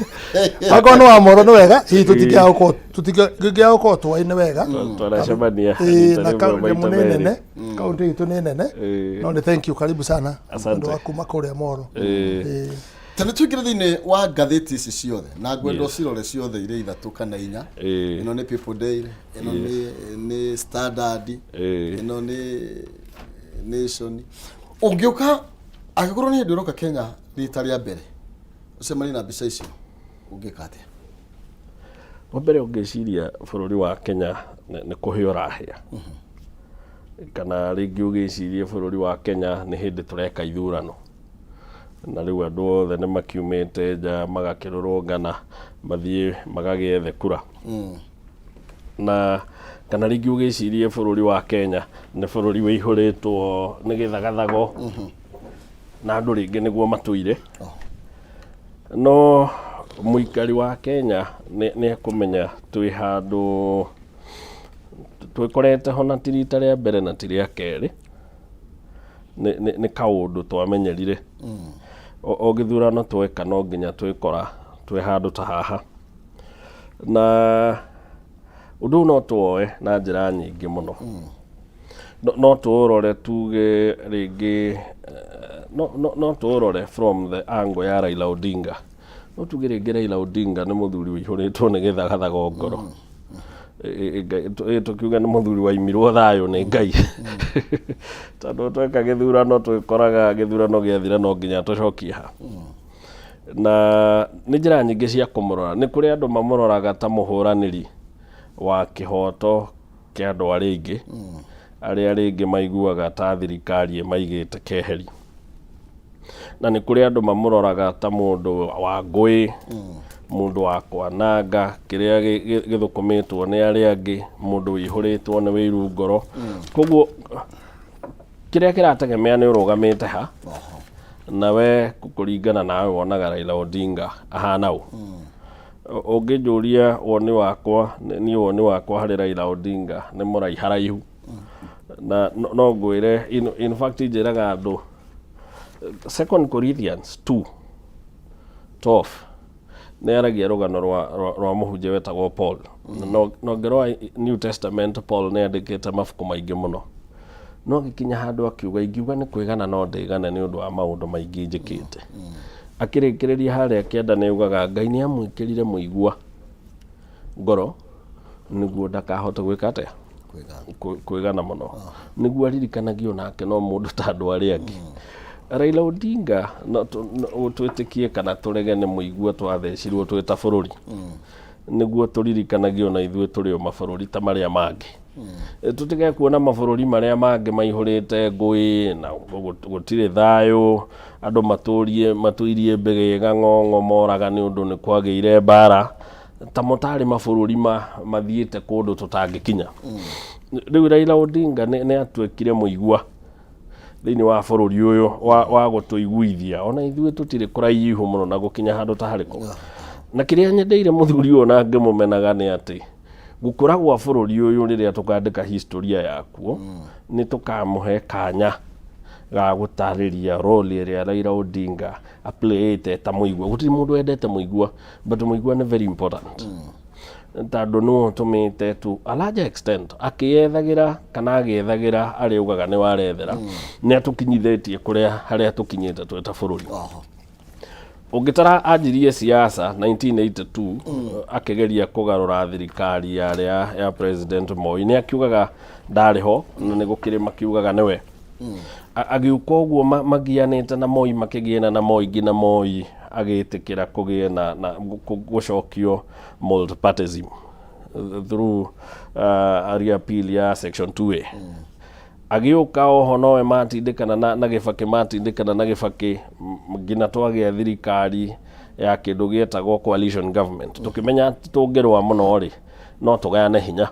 Akorwo nĩ wa Moro nĩ wega, hihi tũtingĩaga gũkorwo tũtingĩaga gũkorwo tũaine wega. Twanacemania Ĩĩ, rita na rĩmwe kaunti maita nĩ merĩ. nene, kaunti itũ nĩ nene. No nĩ thank you, karibu sana. Asante. Ũndũ wa kuma kũrĩa Moro. Ĩĩ. Ta nĩ tũingĩre thĩinĩ wa ngathĩti ici ciothe na ngwenda ũcirore ciothe irĩ ithatũ kana inya. Ĩno nĩ People Daily, ĩno nĩ Standard, ĩno nĩ Nation. Ũngĩũka, angĩkorwo nĩ hĩndĩ ũroka Kenya rita rĩa mbere, ũcemanie na mbica icio, ũngĩka atĩa? Wa mbere ũngĩciria bũrũri wa Kenya nĩ kũhĩa ũrahĩa, kana rĩngĩ ũgĩcirie bũrũri wa Kenya nĩ hĩndĩ tũreka ithurano na rĩu andũ othe nĩ makiumĩte nja magakĩrũrũngana mathiĩ magagĩethe kura, na kana rĩngĩ ũgĩcirie bũrũri wa Kenya nĩ bũrũri wĩihũrĩtwo nĩ gĩthagathago na andũ rĩngĩ nĩguo matũire. No mũikari wa Kenya nĩ ekũmenya twĩ handũ twĩkorete ho na ti rita rĩa mbere na ti rĩa kerĩ. Nĩ kaũndũ twamenyerire. O gĩthurano tweka no nginya twĩkora twĩ handũ ta haha. Na ũndũ ũyũ no tũwoe na njĩra nyingĩ mũno. No tũũrore tuge rĩngĩ no tũũrore from the angle ya Raila Odinga. No tuge rĩngĩ Raila Odinga nĩ mũthuri ũihũrĩtwo nĩ gĩthagathago ngoro. Tũkiuge nĩ mũthuri waimirwo thayũ nĩ Ngai. Tondũ tweka gĩthurano twĩkoraga gĩthurano gĩathira no nginya tũcokie ha. Na nĩ njĩra nyingĩ cia kũmũrora. Nĩ kũrĩ andũ mamũroraga ta mũhũranĩri wa kĩhoto kĩa andũ arĩa aingĩ, arĩa rĩngĩ maiguaga ta thirikari ĩmaigĩte keheri. Na nĩ kũrĩ andũ mamũroraga ta mũndũ wa ngũĩ, mũndũ wa kwananga kĩrĩa gĩthũkũmĩtwo nĩ arĩa angĩ, mũndũ wĩihũrĩtwo nĩ wĩiru ngoro. Koguo kĩrĩa kĩrategemea nĩ ũrũgamĩte ha, nawe kũringana nawe wonaga Raila Odinga ahana ũ. Ũngĩnjũria woni wakwa, niĩ woni wakwa harĩ Raila Odinga nĩ mũraiharaihu. Na no ngwĩre, in fact njĩraga andũ Second Corinthians 2:12 nĩ yaragia rũgano rwa mũhunjia wetagwo Paul. Na ũngĩrora New Testament, Paul nĩ andĩkĩte mabuku maingĩ mũno. No agĩkinya handũ akiuga, ingiuga nĩ kwĩgana no ndĩgane nĩ ũndũ wa maũndũ maingĩ njĩkĩte. Akĩrĩkĩrĩria harĩa kĩanda nĩ augaga Ngai nĩ amwĩkĩrire mũigua ngoro nĩguo ndakahote gwĩka atĩa? Kwĩgana mũno. Nĩguo aririkanagio nake no mũndũ ta andũ arĩa angĩ. Raila Odinga no twĩtĩkie kana tũrege nĩ mũigua twathecirwo twĩ ta bũrũri. Nĩguo tũririkanagio na ithuĩ tũrĩ o mabũrũri ta marĩa mangĩ. Tũtige kuona mabũrũri marĩa mangĩ maihũrĩte ngũĩ na gũtirĩ thayũ, andũ matũrie matũirie mbĩgĩga ng'ong'o moraga nĩ ũndũ nĩ kwagĩire mbara, ta mũtarĩ mabũrũri mathiĩte kũndũ tũtangĩkinya. Rĩu Raila Odinga nĩ atuĩkire mũigua thĩinĩ wa bũrũri ũyũ wa gũtũiguithia ona ithuĩ tũtirĩ kũraihu mũno na gũkinya handũ ta harĩkũ. Na kĩrĩa nyendeire mũthuri ũyũ na ngĩmũmenaga nĩ atĩ gũkũra gwa bũrũri ũyũ rĩrĩa tũkandĩka historia yakuo, nĩ tũkamũhe kanya ga gũtarĩria role ĩrĩa Raila Odinga aplayĩte ta mũigua. Gũtirĩ mũndũ wendete mũigua, but mũigua nĩ very important. Tondũ nĩwe ũtũmĩte to a larger extent akĩyethagĩra kana agĩethagĩra arĩa augaga nĩ warethera, nĩ atũkinyithĩtie kũrĩa harĩa tũkinyĩte twĩ ta bũrũri. Ũngĩtara anjirie siasa 1982 akĩgeria kũgarũra thirikari yarĩa ya President Moi, nĩ akiugaga ndarĩ ho na nĩ gũkĩrĩ makiugaga nĩwe. Agĩũka ũguo magianĩte na Moi, makĩgĩana na Moi nginya Moi agĩtĩkĩra kũgĩe na gũcokio multipartism through repeal ya section 2A. Agĩũka oho nowe matindĩkana na Gĩbakĩ, matindĩkana na Gĩbakĩ nginya twagĩa thirikari ya kĩndũ gĩetagwo coalition government, tũkĩmenya atĩ tũngĩrũa mũno rĩ, no tũgayane hinya.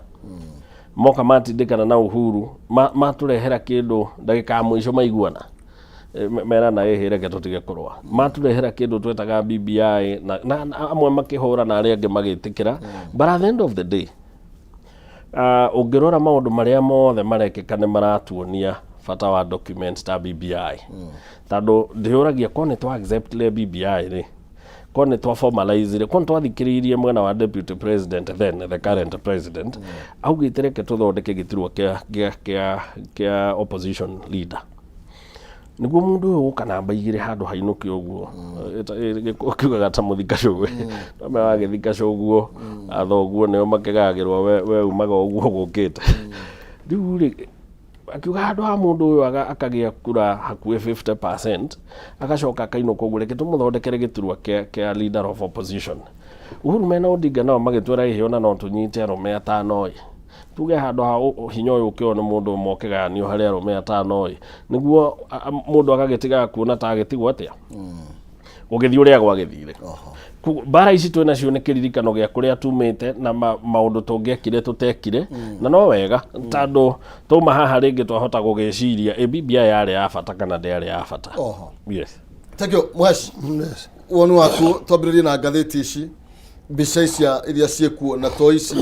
Moka matindĩkana na Uhuru, matũrehera kĩndũ ndagĩka ya mũico maiguana, merana ĩhĩ, reke tũtige kũrũa. Matũrehera kĩndũ twetaga BBI na amwe makĩhũra na arĩa angĩ magĩtĩkĩra. But at the end of the day, ũngĩrora maũndũ marĩa mothe marekĩka, nĩ maratuonia bata wa document ta BBI, tondũ ndĩũragia ko nĩ twa accept le BBI rĩ, ko nĩ twa formalize rĩ, ko nĩ twathikĩrĩirie mwena wa deputy president, then the current president augĩte reke tũthondeke gĩturwa kĩa opposition leader, nĩguo mũndũ ũyũ gũka namba 2 handũ hainũke ũguo. Kiugaga ta mũthika cũgwe no wagĩthika cũguo, athoguo nĩo makĩgagĩrwo, we umaga ũguo gũkĩte. Rĩu rĩ, akiuga handũ ha mũndũ ũyũ akagĩa kura hakuhĩ 50% agacoka akainũka ũguo, reke tũmũthondekere gĩturwa kĩa leader of opposition. Uhuru mena Odinga nao magĩtwĩra ĩhĩ, ona no tũnyite arũme atano ĩ, tuge handũ ha hinya ũyũ ũkĩoywo nĩ mũndũ ũmwe, ũkĩgayanio harĩ arũme atano ĩ, nĩguo mũndũ agagĩtigaga kuona ta agĩtigwo atĩa gũgĩthiĩ ũrĩa gwagĩthire. Koguo, mbara ici twĩ nacio nĩ kĩririkano gĩa kũrĩa tumĩte na maũndũ tũngĩekire tũtekire, na no wega tondũ twauma haha rĩngĩ twahota gũgĩciria ĩ BBI yarĩ ya bata kana ndĩarĩ ya bata. Yes. Thank you, Mwesh. Yes. Woni waku, twambĩrĩrie na ngathĩti ici, mbica icia iria ciĩkuo na to ici,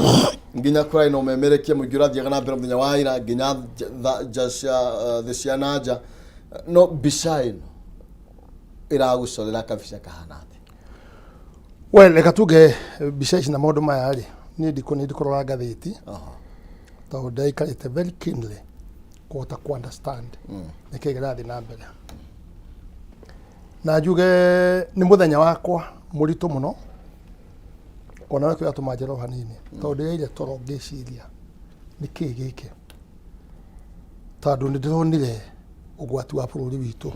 nginya kũrarĩ na ũmemerekia mũingĩ ũrathiaga na mbere mũthenya wa ira nginya nja cia thĩ cia na nja. No mbica ĩno ĩragũcorera kabica kahana atĩa? Well, reka tuge mbica ici na maũndũ maya rĩ, niĩ ndikũ nĩ ndikũrora ngathĩti tondũ ndaikarĩte very keenly kũhota ku understand nĩkĩ kĩrathiĩ na mbere, na njuge nĩ mũthenya wakwa mũritũ mũno, ona we kĩratũma njero hanini tondũ ndĩraire toro ngĩciria nĩkĩ gĩkĩ, tondũ nĩ ndĩronire ũgwati wa bũrũri witũ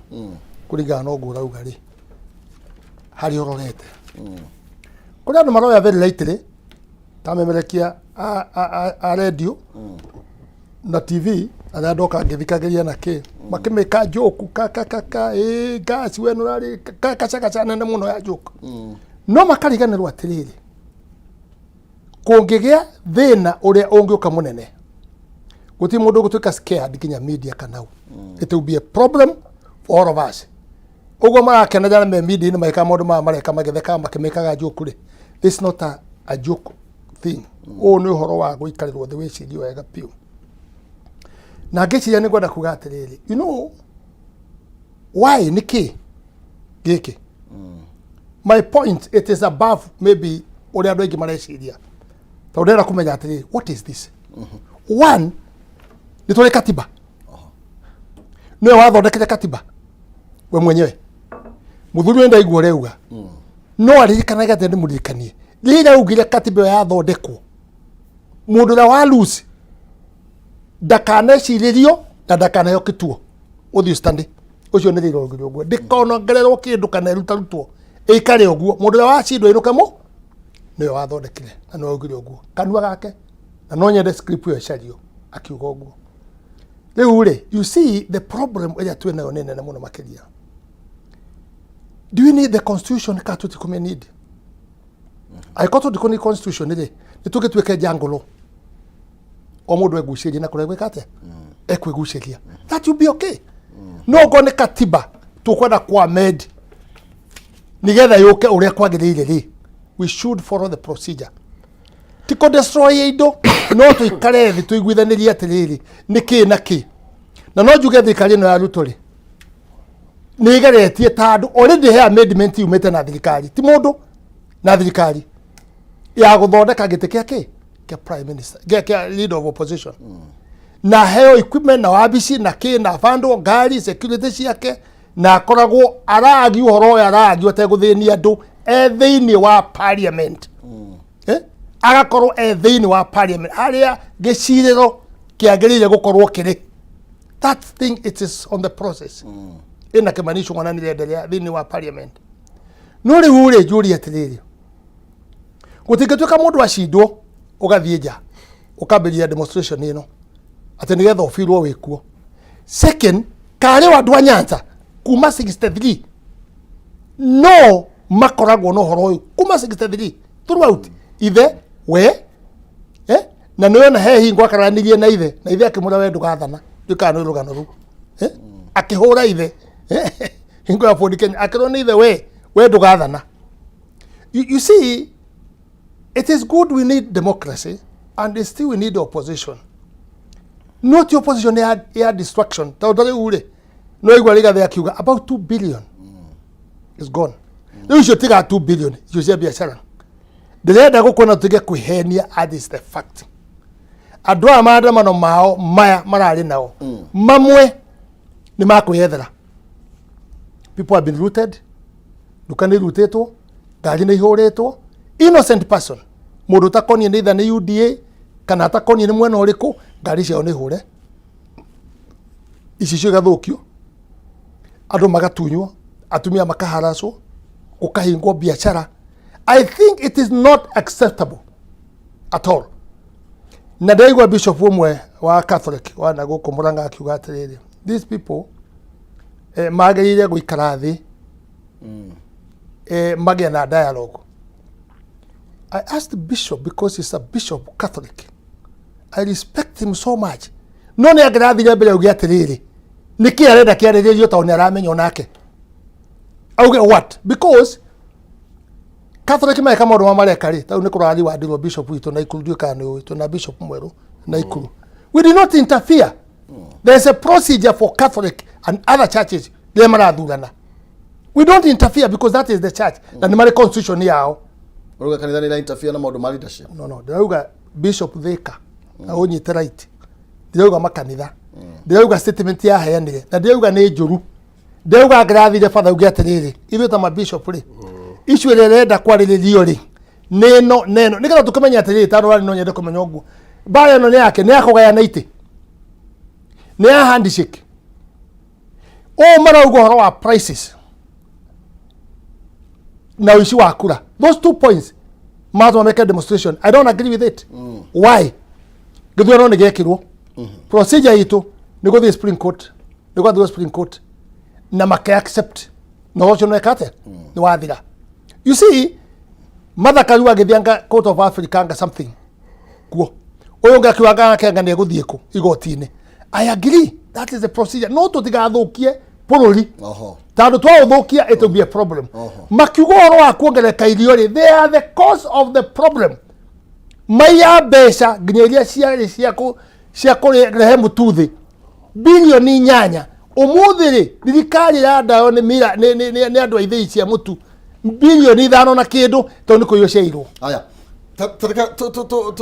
kũringana na ũguo ũrauga rĩ, harĩa ũrorete kũrĩ andũ maroya very lightly ta memerekia a radio na TV arĩa ndoka ngĩthikagĩria na kĩ makĩmĩka joke ka ka ka ka ĩ gas we nũrarĩ ka kaca kaca nene mũno ya joke, no makariganĩrwo atĩrĩrĩ, kũngĩgĩa thĩna ũrĩa ũngĩũka mũnene, gũtirĩ mũndũ ũgũtuĩka scared nginya media kana u. It will be a problem for all of us. Ũguo marakenera me media-inĩ magĩka maũndũ maya mareka, magĩthekaga makĩmĩkaga joke rĩ, this is not a joke thing. Ũyũ nĩ ũhoro wa gũikarĩrwo thĩ wĩcirie wega biũ. Na ngĩciria nĩ ngwenda kuga atĩrĩrĩ, you know why, nĩ kĩ gĩkĩ? My point, it is above maybe ũrĩa andũ aingĩ mareciria, tondũ ndĩrenda kũmenya atĩrĩrĩ, what is this one? Nĩ tũrĩ katiba, nĩwe wathondekire katiba we mwenyewe. Mũthuri ũyũ ndaigua ũrĩa auga, no aririkanage atĩ ndĩmũririkanie rĩrĩa augire katiba ĩyo yathondekwo, mũndũ ũrĩa wa lose ndakanecirĩrio na ndakanaheo kĩtuo ũthiĩ stand ũcio nĩ rĩrĩa augire ũguo, ndĩkonongererwo kĩndũ kana ĩrutarutwo, ĩikare ũguo, mũndũ ũrĩa wacindwo ainũke mũ. Nĩwe wathondekire na nĩwe augire ũguo kanua gake, na no nyende script ĩyo ĩcario akiuga ũguo. Rĩu rĩ, you see, the problem ĩrĩa twĩ nayo nĩ nene mũno makĩria. Do we need the constitution ka tũtikũmĩ need? Angĩkorwo tũtikũ need constitution rĩ, nĩ tũgĩtuĩke jungle, o mũndũ egucĩrie na kũrĩa gwĩka atĩa ekwĩgucĩria, that will be okay. No ngorwo nĩ katiba tũkwenda ku amend nĩgetha yũke ũrĩa kwagĩrĩire rĩ, we should follow the procedure, ti kũ destroy indo. No tũikare thĩ tũiguithanĩrie atĩrĩrĩ, nĩ kĩ na kĩ. Na no njuge thirikari ĩno ya Ruto rĩ, nĩ ĩgeretie, tondũ already he amendment yumĩte na thirikari, ti mũndũ, na thirikari ya gũthondeka gĩtĩ kĩa kĩ kĩa prime minister, kĩa leader of opposition, na heo equipment na wabici na kĩ na bandwo ngari security ciake, na akoragwo aragi ũhoro ũyũ aragio ategũthĩnia andũ e thĩinĩ wa parliament. Eh? Agakorwo e thĩinĩ wa parliament harĩa gĩcirĩro kĩagĩrĩire gũkorwo kĩrĩ. That thing, it is on the process. Ĩna Kĩmani Ichung'wa na nĩrenderea thĩinĩ wa parliament. No rĩu rĩ, njũrie atĩrĩrĩ, gũtingĩtuĩka mũndũ acindwo ũgathiĩ nja ũkambĩrĩria demonstration ĩno atĩ nĩgetha ũbirwo wĩkuo. Second, karĩ wa andũ a Nyanza kuma 63 no makoragwo na ũhoro ũyũ kuma 63 throughout ithe we, eh? Na nĩ wona he hingo akaranirie na ithe, na ithe akĩmwĩra, "We ndũgathana." Ndũkana nĩ rũgano rũu, eh? Akĩhũra ithe, eh? Hingo ya Ford Kenya akĩrwo nĩ ithe, We ndũgathana." You see, it is good, we need democracy and still we need opposition, not opposition ya destruction. Tondũ rĩu rĩ, no igua Rigathĩ akiuga about 2 billion is gone. Rĩu icio tiga 2 billion icio cia biacara, ndĩrenda gũkuona tũtige kwĩhenia. And is the fact, andũ aya maandamano mao maya mararĩ nao mamwe nĩ makwĩyethera. People have been looted, nduka nĩ irutĩtwo, ngari nĩ ihũrĩtwo, innocent person, mũndũ ũtakoniĩ nĩ itha nĩ UDA kana atakoniĩ nĩ mwena ũrĩkũ, ngari ciao nĩ hũre, icicio igathũkio, andũ magatunywo, atumia makaharacwo, gũkahingwo biacara. I think it is not acceptable at all. Na ndĩraigua bishop ũmwe wa Catholic wa na gũkũ Mũrang'a akiuga atĩrĩrĩ, these people magĩrĩire gũikara thĩ, magĩe na dialogue. I asked the bishop, because he's a bishop Catholic, I respect him so much, no nĩ angĩrathire mbere auge atĩrĩrĩ, nĩkĩ arenda kĩarĩrĩrio, tondũ nĩ aramenya onake auge what, because Catholic meka maũndũ ma mareka rĩ, tau nĩ kũrathi wandirwo bishop witũ Naikuru, ndiũĩ kana nĩ ũĩ, twĩna bishop mwerũ Naikuru. We did not interfere. There's a procedure for Catholic and other churches rĩrĩa marathurana. We don't interfere because that is the church na nĩ marĩ constitution yao. Ũrauga kanitha nĩ ira interfere na maũndũ ma leadership? No, ndĩrauga bishop Thika na ũnyite right, ndĩrauga makanitha, ndĩrauga statement yaheanire na ndĩrauga nĩ njũru. Ndĩrauga ngĩrathire batha uge atĩrĩrĩ, ithuĩ ta mabishop rĩ, issue ĩrĩa ĩrenda kwarĩrĩrio rĩ, nĩ ĩno na ĩno, nĩgetha tũkĩmenya atĩrĩrĩ, tondũ warĩ no nyende kũmenya ũguo, mbara ĩno nĩ yake, nĩ ya kũgayana itĩ, nĩ ya handshake, ũũ marauga ũhoro wa prices na ũici wa kura. Those two points matũma meke demonstration. I don't agree with it. Why? Gĩthurano nĩ gĩekirwo, procedure itũ nĩ gũthiĩ Supreme Court, nĩ gwathirwo Supreme Court na make accept na ũcio nĩ atĩa nĩ wathira. You see, Martha Karua agĩthiĩ anga Court of Africa, anga something kuo, ũyũ ũngĩ akiuga anga anga nĩ egũthiĩ kũ igoti-inĩ. I agree, that is the procedure, no tũtigathũkie bũrũri tondũ twaũthũkia it will be a problem. Makiuga ũhoro wa kuongerereka irio rĩ, they are the cause of the problem. Maiya mbeca nginya iria ciarĩ cia kũrehe mũtu thĩ bilioni 8. Ũmũthĩ rĩ, thirikari ĩrandayo nĩ mira nĩ andũ a ithĩi cia mũtu bilioni 5 na kĩndũ, tondũ nĩ kũiywo ciairwo. Aya, ta reke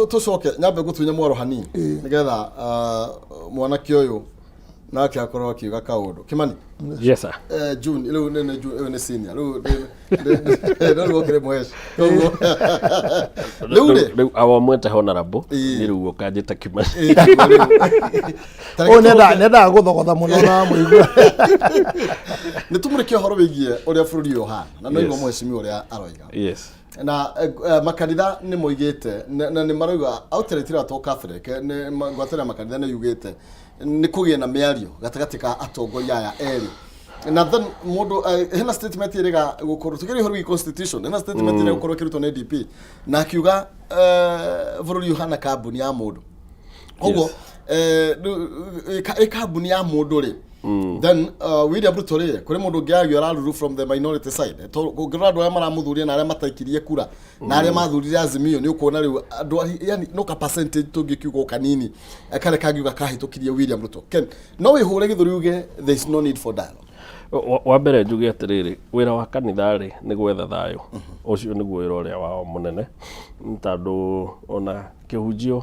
tũcoke nyambe gũtunya mwaro hanini nĩgetha mwanake ũyũ nake akorwo akiuga kaũndũ. Kĩmani. Yes sir. June rĩu nĩ June, ũyũ nĩ senior rĩu, rĩu ũkĩrĩ mũheci, koguo rĩu rĩ Rĩu awamwete honorable. Nĩ rĩu ũkanjĩta Kimani. Ta reke Ũyũ nendaga gũthogotha mũno na mũigua. Nĩ tũmũrĩke ũhoro wĩgiĩ ũrĩa bũrũri ũyũ ũhana na no igua mũhecimiwa ũrĩa aroiga. Na makanitha nĩ moigĩte na nĩ marauga outright to Catholic, nĩ ngwatanĩro ya makanitha nĩ yugĩte nĩ kũgĩe na mĩario gatagatĩ ka atongoria aya erĩ. Na then mũndũ, hena statement ĩrĩga gũkorwo tũkĩria ũhoro wĩgiĩ constitution, hena statement ĩrĩa gũkorwo ĩkĩrutwo nĩ DP na akiuga bũrũri ũhana kambuni ya mũndũ. Koguo rĩu, ĩ kambuni ya mũndũ rĩ, then William Ruto rĩ, kũrĩ mũndũ ũngĩ agio araruru from the minority side. Ũngĩrora andũ arĩa maramũthuria na arĩa mataikirie kura na arĩa mathurire Azimio, nĩ ũkuona rĩu andũ yani no ka percentage tũngĩkiuga o kanini, karĩa kangiuga kahĩtũkirie William Ruto. Ken, no wĩhũre gĩthũri uge there is no need for dialogue? Wa mbere njuge atĩrĩrĩ, wĩra wa kanitha rĩ, nĩ gwetha thayũ. Ũcio nĩguo wĩra ũrĩa wao mũnene, tondũ ona kĩhunjio,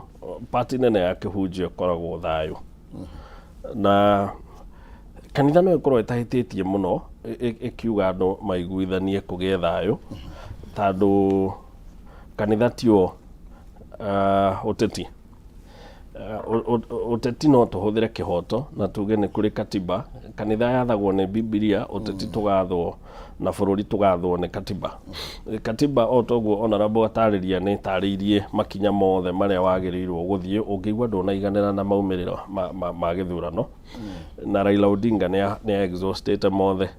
pati nene ya kĩhunjio ĩkoragwo thayũ. Na kanitha no ĩkorwo ĩtahĩtĩtie mũno ĩkiuga andũ maiguithanie kũgĩe thayũ, tondũ kanitha tio ũteti. Ũteti no tũhũthĩre kĩhoto na tuge nĩ kũrĩ katiba. Kanitha yathagwo nĩ Bibilia, ũteti tũgathwo na bũrũri tũgathwo nĩ katiba. Katiba o toguo honorable atarĩria nĩ ĩtarĩirie makinya mothe marĩa wagĩrĩirwo gũthiĩ ũngĩigua ndũnaiganĩra na maumĩrĩra ma gĩthurano. Na Raila Odinga nĩ exhaustĩte mothe.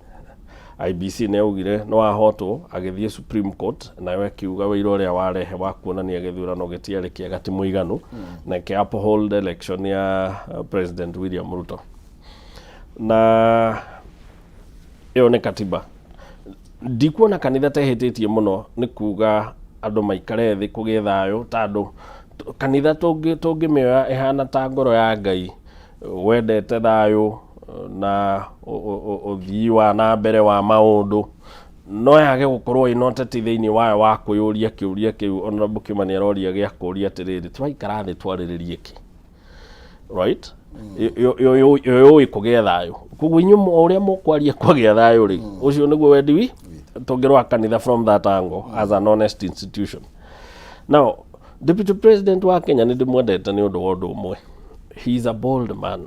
IEBC nĩ yaugire nĩ wahotwo, agĩthiĩ Supreme Court nayo ĩkiuga ũira ũrĩa warehe wa kuonania gĩthurano gĩtiarĩ kĩega ti mũiganu na ĩkĩ uphold election ya President William Ruto. Na ĩyo nĩ katiba. Ndikuona kanitha ta ĩhĩtĩtie mũno nĩ kuga andũ maikare thĩ kũgĩe thayũ tondũ kanitha tũngĩmĩoya ĩhana ta ngoro ya Ngai wendete thayũ na ũthii wa na mbere wa maũndũ no yage gũkorwo ĩna ũteti thĩinĩ wayo wa kwĩyũria kĩũria kĩu Honorable Kimani aroria gĩa kũria atĩrĩrĩ, twaikara thĩ twarĩrĩrie kĩ, right? Yũĩ kũgĩa thayũ, koguo inyuĩ o ũrĩa mũkwaria kwagĩa thayũ rĩ, ũcio nĩguo wendi wi tũngĩrora kanitha from that angle as an honest institution. Now, Deputy President wa Kenya nĩ ndĩmwendete nĩ ũndũ wa ũndũ ũmwe, he is a bold man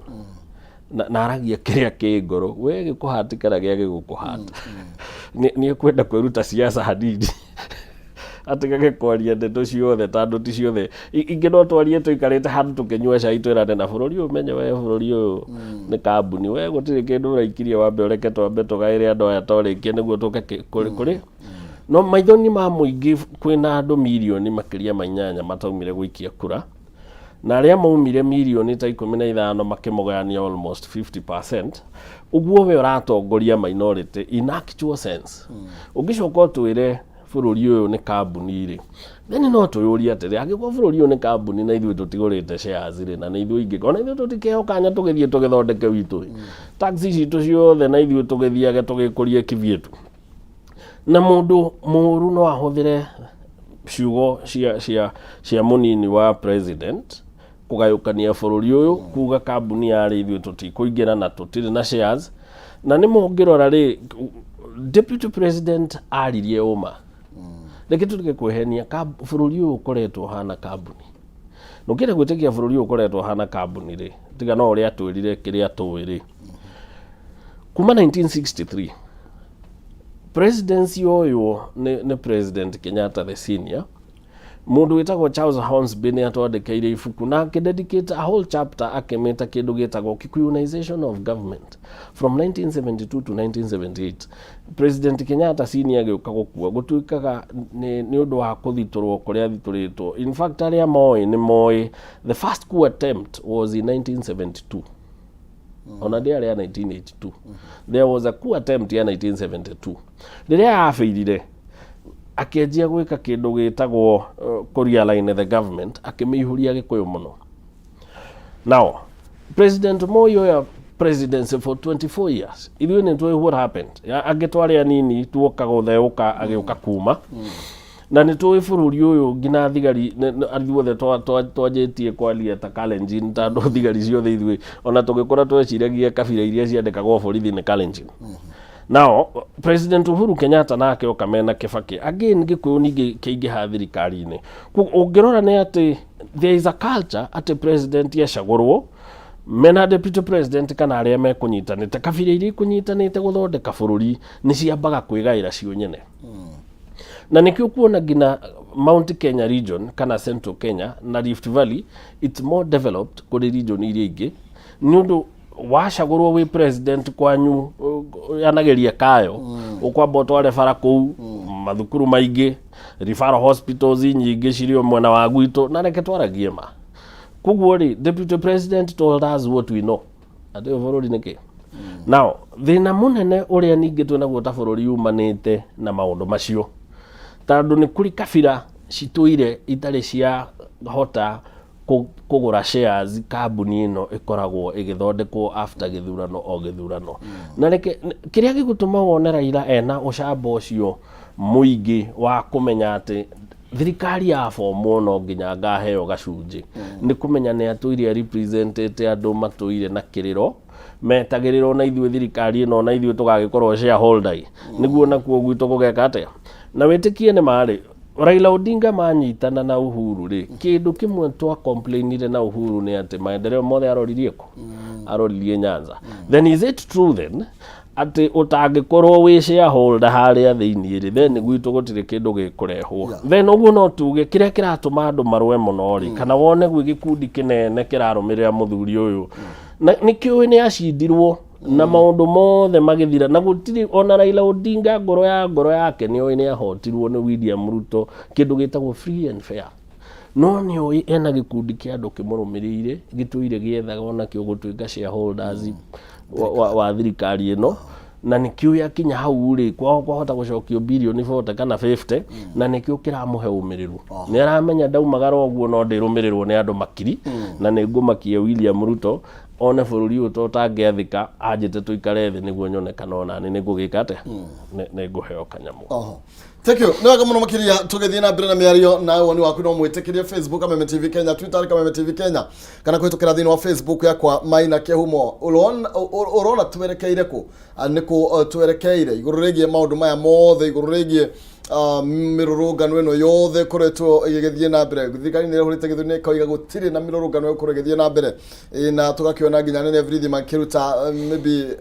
na aragia kĩrĩa kĩ ngoro. We gĩkũhatĩkana gĩa gĩgũkũhata nĩ ekwenda kwĩruta siasa hanini atigage kwaria ndeto ciothe tondũ ti ciothe. Ingĩ no twarie tũikarĩte handũ tũkĩnyua cai twĩrane na bũrũri ũyũ menye we bũrũri ũyũ nĩ kambuni, we gũtirĩ kĩndũ ũraikirie, wambe ũreke twambe tũgaĩre andũ aya twarĩkia nĩguo tũke kũrĩ no maitho-inĩ ma mũingĩ. Kwĩna andũ mirioni makĩria ma 8 mataumire gũikia kura na arĩa maumire mirioni ta 15 makĩmũgayania almost 50%. Ũguo we ũratongoria minority in actual sense. Ũngĩcoka ũtwĩre bũrũri ũyũ nĩ kambuni rĩ, then no twĩyũrie atĩrĩ, angĩkorwo bũrũri ũyũ nĩ kambuni na ithuĩ tũtigũrĩte shares rĩ, na nĩ ithuĩ ingĩ ona ithuĩ tũtikĩheo kanya tũgĩthiĩ tũgĩthondeke witũ rĩ, tax citũ ciothe na ithuĩ tũgĩthiage tũgĩkũrie kivyetu. Na mũndũ mũũru no ahũthĩre ciugo cia mũnini wa president kũgayũkania bũrũri ũyũ, kuga kambuni yarĩ ithuĩ tũtikũingĩra na tũtirĩ na shares. Na nĩ mũngĩrora rĩ, deputy president aririe ũma. Reke tũtige kwĩhenia, bũrũri ũyũ ũkoretwo ũhana kambuni. Na ũkĩenda gwĩtĩkia bũrũri ũyũ ũkoretwo ũhana kambuni rĩ, tiga no ũrĩa atwĩrire kĩrĩa tũĩ rĩ, kuma 1963 presidency ũyũ nĩ President Kenyatta the senior. Mũndũ wĩtagwo Charles Hornsby nĩ atwandĩkĩire ibuku na akĩdedicate a whole chapter akĩmĩta kĩndũ gĩtagwo Kikuyunization of Government from 1972 to 1978. President Kenyatta senior agĩũka gũkua gũtuĩkaga nĩ ũndũ wa kũthitũrwo kũrĩa athitũrĩtwo. In fact, arĩa moĩ nĩ moĩ the first coup attempt was in 1972, ona ndĩarĩ ya 1982. There was a coup attempt ya 1972 rĩrĩa yabĩirire, akĩanjia gwĩka kĩndũ gĩtagwo kũ-realign the government, akĩmĩihũria Gĩkũyũ mũno. Now President Moi oya presidency for 24 years, ithuĩ nĩ tũĩ what happened. Angĩ twarĩ anini tuoka gũtheũka agĩũka kuma na nĩ tũĩ bũrũri ũyũ nginya thigari ithuothe twanjĩtie kwaria ta Kalenjin tondũ thigari ciothe ithuĩ ona tũgĩkũra tweciragia kabira iria ciandĩkagwo borithi nĩ Kalenjin. Now President Uhuru Kenyatta nake oka mena Kibaki, again Gĩkũyũ ningĩ kĩingĩha thirikari-inĩ. Koguo ũngĩrora nĩ atĩ there is a culture atĩ president acagũrwo mena deputy president kana arĩa mekũnyitanĩte, kabira iria ikũnyitanĩte gũthondeka bũrũri nĩ ciambaga kwĩgaĩra cio nyene. Na nĩkĩo kuona nginya Mount Kenya region kana Central Kenya na Rift Valley, it's more developed kũrĩ region iria ingĩ, nĩ ũndũ wacagũrwo wĩ president kwanyu yanageria kayo ũkwamba ũtware bara kũu, mathukuru maingĩ, referral hospitals nyingĩ cirĩ o mwena wa gwitũ. Na reke twaragie ma. Koguo rĩ, deputy president told us what we know atĩ ũyũ bũrũri nĩ kĩ. Now thĩna mũnene ũrĩa ningĩ twĩnaguo ta bũrũri umanĩte na maũndũ macio, tondũ nĩ kũrĩ kabira citũire itarĩ cia hota kũgũra shares kambuni ĩno ĩkoragwo ĩgĩthondekwo after gĩthurano o gĩthurano. Na reke kĩrĩa gĩgũtũma wone Raila ena ũcamba ũcio mũingĩ wa kũmenya atĩ thirikari ya bomwo no nginya ngaheo gacunjĩ nĩ kũmenya nĩ atũire representĩte andũ matũire na kĩrĩro metagĩrĩrwo na ithuĩ thirikari ĩno na ithuĩ tũgagĩkorwo shareholder ĩ nĩguo nakuo gwitũ gũgeka atĩa. Na wĩtĩkie nĩ marĩ Raila Odinga manyitana na Uhuru rĩ, kĩndũ kĩmwe twa complainire na Uhuru nĩ atĩ maendeleo mothe aroririe kũ? Aroririe Nyanza. Then is it true then atĩ ũtangĩkorwo wĩ shareholder harĩa thĩinĩ rĩ, then gwitũ gũtirĩ kĩndũ gĩkũrehwo? Then ũguo no tuge kĩrĩa kĩratũma andũ marũe mũno rĩ, kana wone gwĩ gĩkundi kĩnene kĩrarũmĩrĩra mũthuri ũyũ, na nĩkĩũĩ nĩ acindirwo na maũndũ mothe magĩthira, na gũtirĩ ona Raila Odinga ngoro ya ngoro yake nĩ oĩ nĩ ahotirwo nĩ William Ruto kĩndũ gĩtagwo free and fair, no nĩ oĩ ena gĩkundi kĩa andũ kĩmũrũmĩrĩire gĩtũire gĩethaga onakĩo gũtuĩka shareholders wa thirikari ĩno, na nĩkĩo akinya hau rĩ, kwao kwahota gũcokio birioni 40 kana 50, na nĩkĩo kĩramũhe ũmĩrĩru. Nĩ aramenya ndaumagara ũguo no ndĩrũmĩrĩrwo nĩ andũ makiri, na nĩ ngũmakia William Ruto one bũrũri ũyũ to ũtangĩathĩka anjĩte tũikare thĩ nĩguo nyone kana onani nĩ ngũgĩka atĩa, nĩ ngũheo kanyamũ. Oho. Thank you. Nĩ wega mũno makĩria tũgĩthiĩ na mbere na mĩario na woni waku no mwĩtĩkĩrie Facebook Kameme TV Kenya, Twitter Kameme TV Kenya, kana kũhĩtũkĩra thĩinĩ wa Facebook yakwa Maina Kĩhumo. Ũrona twerekeire kũ? Nĩ kũ twerekeire igũrũ rĩgiĩ maũndũ maya mothe, igũrũ rĩgiĩ mĩrũrũngano ĩno yothe ĩkoretwo ĩgĩgĩthiĩ na mbere? Thirikari nĩ ĩrehũrĩte gĩthũri na ĩkoiga gũtirĩ na mĩrũrũngano ĩgũkorwo ĩgĩthiĩ na mbere. Na tũgakĩona nginya anene a borithi makĩruta maybe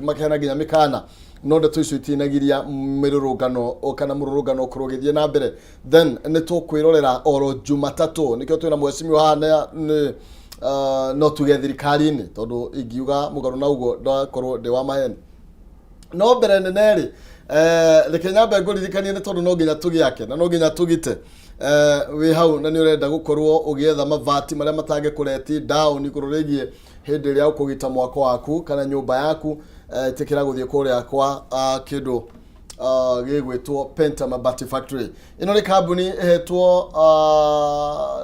makĩheana nginya mĩkana, no ndeto icio itinagiria mĩrũrũngano kana mũrũrũngano ũkorwo ũgĩthiĩ na mbere. Then nĩ tũkwĩrorera oro Jumatatũ, nĩkĩo twĩna mheshimiwa haha nĩ no tuge thirikari-inĩ, tondũ ingiuga mũgarũ na ũguo ndakorwo ndĩ wa maheni. No mbere nene rĩ, reke nyambe ngũririkanie, nĩ tondũ no nginya tũgĩake na no nginya tũgite. Wĩ hau na nĩ ũrenda gũkorwo ũgĩetha mabati marĩa matangĩkũreti down igũrũ rĩgiĩ hĩndĩ ĩrĩa ũkũgita mwako waku kana nyũmba yaku, ĩtĩkĩra gũthiĩ kũrĩa kwa kĩndũ gĩgwĩtwo Penta Mabati Factory. Ĩno nĩ kambuni ĩhetwo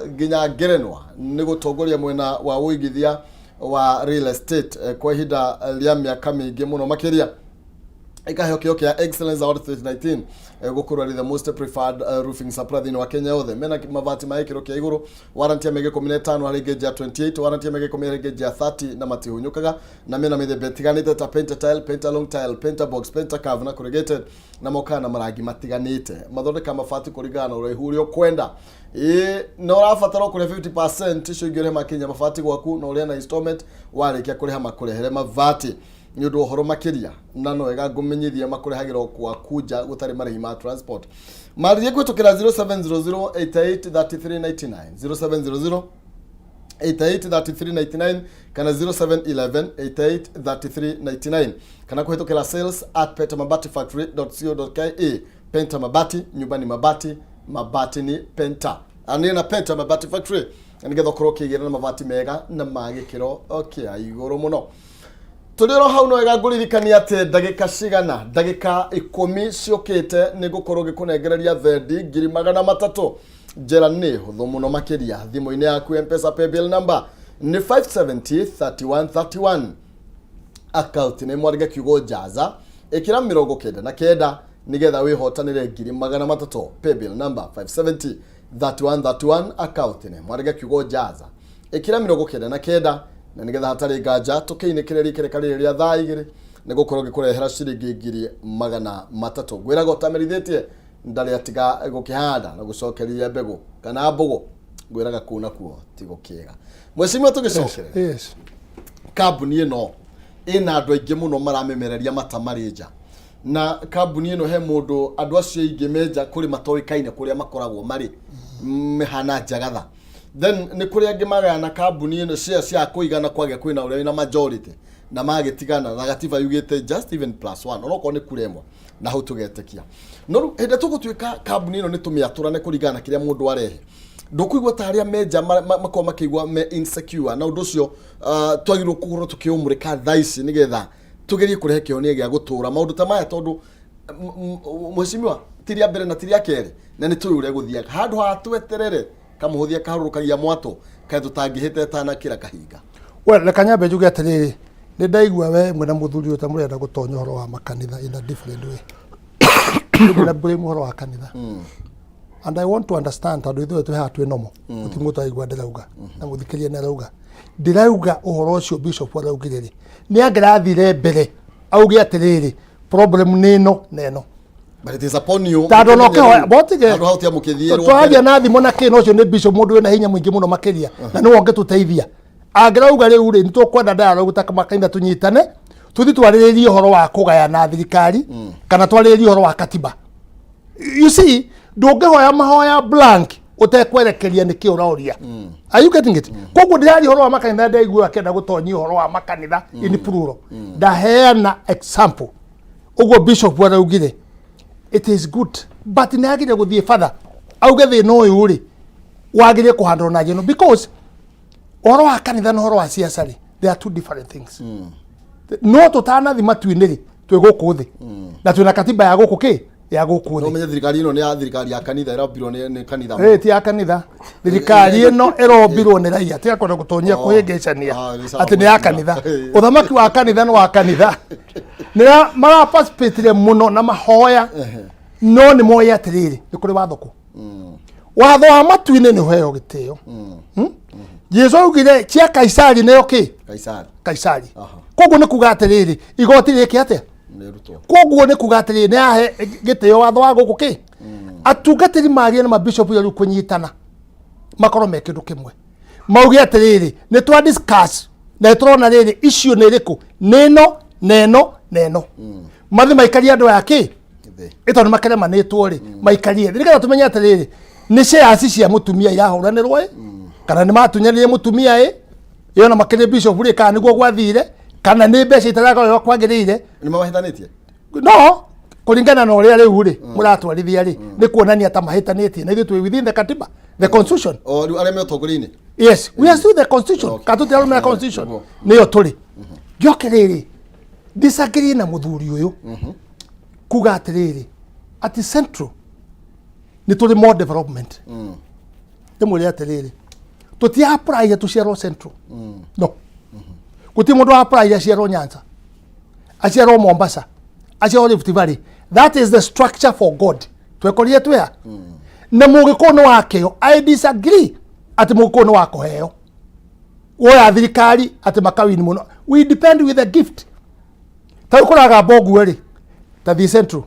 nginya ngerenwa nĩ gũtongoria mwena wa ũigithia wa real estate kwa ihinda rĩa mĩaka mĩingĩ mũno makĩria, ikaheo kĩo kĩa Excellence Award 2019, gũkorwo arĩ the most preferred roofing supplier thĩinĩ wa Kenya yothe. Mena mabati ma gĩkĩro kĩa igũrũ, warranty ya mĩaka 15 harĩ gauge ya 28, warranty ya mĩaka 10 harĩ gauge ya 30, na matihunyũkaga, na mena mĩthemba ĩtiganĩte ta Penta tile, Penta long tile, Penta box, Penta curve na corrugated, na mokaga na marangi matiganĩte. Mathondeka mabati kũringana na ũraihu ũrĩa ũkwenda. Ĩĩ, na ũrabatara kũrĩha 50%, icio ingĩ ũrĩhe makinya mabati gwaku, na ũrĩhe na installment, warĩkia kũrĩha makũrehere mabati. Nĩ ũndũ wa ũhoro makĩria, na no wega ngũmenyithia makũrehagĩra o gwaku nja gũtarĩ marĩhi ma transport. Marĩrie kũhĩtũkĩra 0700 88 33 99, 0700 88 33 99 kana 0711 88 33 99, kana kũhĩtũkĩra sales@pentamabatifactory.co.ke. Penta Mabati, nyumba ni mabati, mabati ni Penta. Anĩ na Penta Mabati Factory nĩgetha ũkorwo ũkĩgĩra na mabati mega na ma gĩkĩro kĩa igũrũ mũno. Tũrĩ oro hau, no wega ngũririkania atĩ ndagĩka cigana, ndagĩka 10 ciũkĩte, nĩ ngũkorwo ngĩkũnengereria thendi 300,000. Njĩra nĩ hũthũ mũno makĩria, thimũ-inĩ yaku M-Pesa paybill number nĩ 570 31 31, account nĩ mwandĩke kiugo jaza, ĩkĩra 99 nĩgetha wĩhotanĩre 300,000. Paybill number 570 31 31, account nĩ mwandĩke kiugo jaza, ĩkĩra 99, na nĩgetha hatarĩ nganja tũkĩinĩkĩrĩria ikereka rĩrĩ rĩa thaa 2 nĩ gũkorwo ngĩkũrehera ciringi 300,000. Ngwĩraga ũtamerithĩtie ndarĩ atiga gũkĩhanda na gũcokeria mbegũ kana mbũgũ, ngwĩraga kũu nakuo ti gũkĩega. Mwecimio, tũgĩcokerera kambuni ĩno ĩna andũ aingĩ mũno maramemereria mata marĩ nja, na kambuni ĩno he mũndũ, andũ acio aingĩ menja kũrĩ matoĩkaine kũrĩa makoragwo marĩ mĩhana njagatha. Then nĩ kũrĩ angĩ magayana kambuni ĩno share cia kũigana, kwagĩa kwĩna ũrĩa wĩna majority na magĩtigana, na gatiba yugĩte just even plus one, onokorwo nĩ kura ĩmwe, na hau tũgetĩkia. No rĩu hĩndĩ ĩrĩa tũgũtuĩka kambuni ĩno nĩ tũmĩatũrane kũringana na kĩrĩa mũndũ arehe, ndũkũigua ta arĩa menja makorwo makĩigua me insecure na ũndũ ũcio? Twagĩrĩirwo kũgũrwo tũkĩũmũrĩka thaa ici nĩgetha tũgerie kũrehe kĩhonia gĩa gũtũra maũndũ ta maya, tondũ mheshimiwa, ti rĩa mbere na ti rĩa kerĩ, na nĩ tũĩ ũrĩa gũthiaga. Handũ ha tweterere kamũhũthia kaharũrũkagia mwatũ, kaĩ tũtangĩhĩta ĩtanakĩra kahinga? Well, reka nyambe njuge atĩrĩrĩ, nĩ ndaigua we mwena mũthuri ũyũ ta mũrenda gũtonya ũhoro wa makanitha in a different way. Ndĩna blame ũhoro wa kanitha. And I want to understand, tondũ ithuĩ twĩ haha twĩ normal. Gũtirĩ mũndũ araigua ndĩrauga na mũthikĩrĩria nĩ arauga. Ndĩrauga ũhoro ũcio bishop araugire rĩ, nĩ angĩrathire mbere auge atĩrĩrĩ, problem nĩ ĩno na ĩno. But it is upon you. Tondũ no kĩhoya botige Handũ hau tia mũkĩthiĩrwo. twaria na thimũ na kĩ na ũcio nĩ bishop mũndũ wĩna hinya mũingĩ mũno makĩria na nĩwe ũngĩtũteithia angĩrauga rĩu rĩ nĩtũkwenda dialogue ta makanitha tũnyitane tũthiĩ twarĩrĩrie ũhoro wa kũgayana thirikari kana twarĩrĩrie ũhoro wa katiba. You see, ndũngĩhoya mahoya blank ũtekwerekeria nĩkĩ ũroria. Are you getting it? Koguo ndĩraria ũhoro wa makanitha, ndaigua akĩenda gũtonyia ũhoro wa makanitha in plural. Ndaheana example ũguo bishop araugire, it is good, but nĩ agire gũthiĩ further auge thĩna ũyũ rĩ wagĩrĩire kũhandwo na njĩra ĩno, because ũhoro wa kanitha na ũhoro wa siasa rĩ, they are two different things. No tũtanathi matu-inĩ rĩ, twĩ gũkũ thĩ na twĩna katiba ya gũkũ kĩ ya gũkũ No thĩ. menye thirikari ĩno nĩ ya thirikari ya kanitha, ĩrambirwo nĩ kanitha. Ĩ ti ya kanitha, thirikari ĩno ĩrombirwo nĩ raia, tiga kwenda gũtonyia kũhĩngĩcania. Ah, nĩ sawa. Atĩ nĩ ya kanitha, ũthamaki wa kanitha nĩ wa kanitha, nĩ maraparticipatire mũno na mahoya, no nĩ moĩ atĩrĩrĩ, nĩ kũrĩ watho kũ watho wa matu-inĩ nĩ ũheo gĩtĩo. Jesu augire cia Kaisari nĩyo kĩ? Kaisari. Kaisari. Koguo nĩ kuga atĩrĩrĩ, igoti rĩke atĩa? Nĩ rutwo. Koguo nĩ kuga atĩrĩrĩ, nĩ ahe gĩtĩo watho wa gũkũ kĩ atungatĩri magĩe na mabishop rĩu kũnyitana makorwo me kĩndũ kĩmwe, mauge atĩrĩrĩ, nĩ twa discuss na nĩ tũrona rĩrĩ icio nĩ ĩrĩkũ, nĩ ĩno na ĩno na ĩno, mathi maikarie andũ aya kĩ Thĩ. Ĩ tondũ makeremanĩtwo rĩ, maikarie thĩ nĩgetha tũmenye atĩrĩrĩ, nĩ shares cia mũtumia irahũranĩrwo ĩ, kana nĩ matunyanire mũtumia ĩ ĩyo na makĩrĩ bishop rĩ, kana nĩguo gwathire, kana nĩ mbeca itarakorwo kwagĩrĩire. Nĩ mawahĩtanĩtie? No kũringana na ũrĩa rĩu rĩ mũratwarithia rĩ, nĩ kuonania ta mahĩtanĩtie, na ithuĩ twĩ within the katiba, the constitution. O rĩu arĩa me ũtongoria-inĩ. Yes, we are still the constitution. Kana tũtirarũmĩra constitution? Nĩyo tũrĩ. Njoke rĩrĩ disagree na mũthuri ũyũ kuga atĩrĩrĩ, atĩ central nĩ tũrĩ more development. Ndĩmwĩre atĩrĩrĩ, tũti apply tũciarwo central, no gũtirĩ mũndũ apply aciarwo Nyanza, aciarwo Mombasa, aciarwo Rift Valley. That is the structure for God twekorire twĩha na mũgĩkũyũ nĩ wakĩo. I disagree atĩ mũgĩkũyũ nĩ wa kũheo woya thirikari atĩ makawini mũno. We depend with the gift. Ta rĩu kũragamba ũguo rĩ, ta thiĩ central,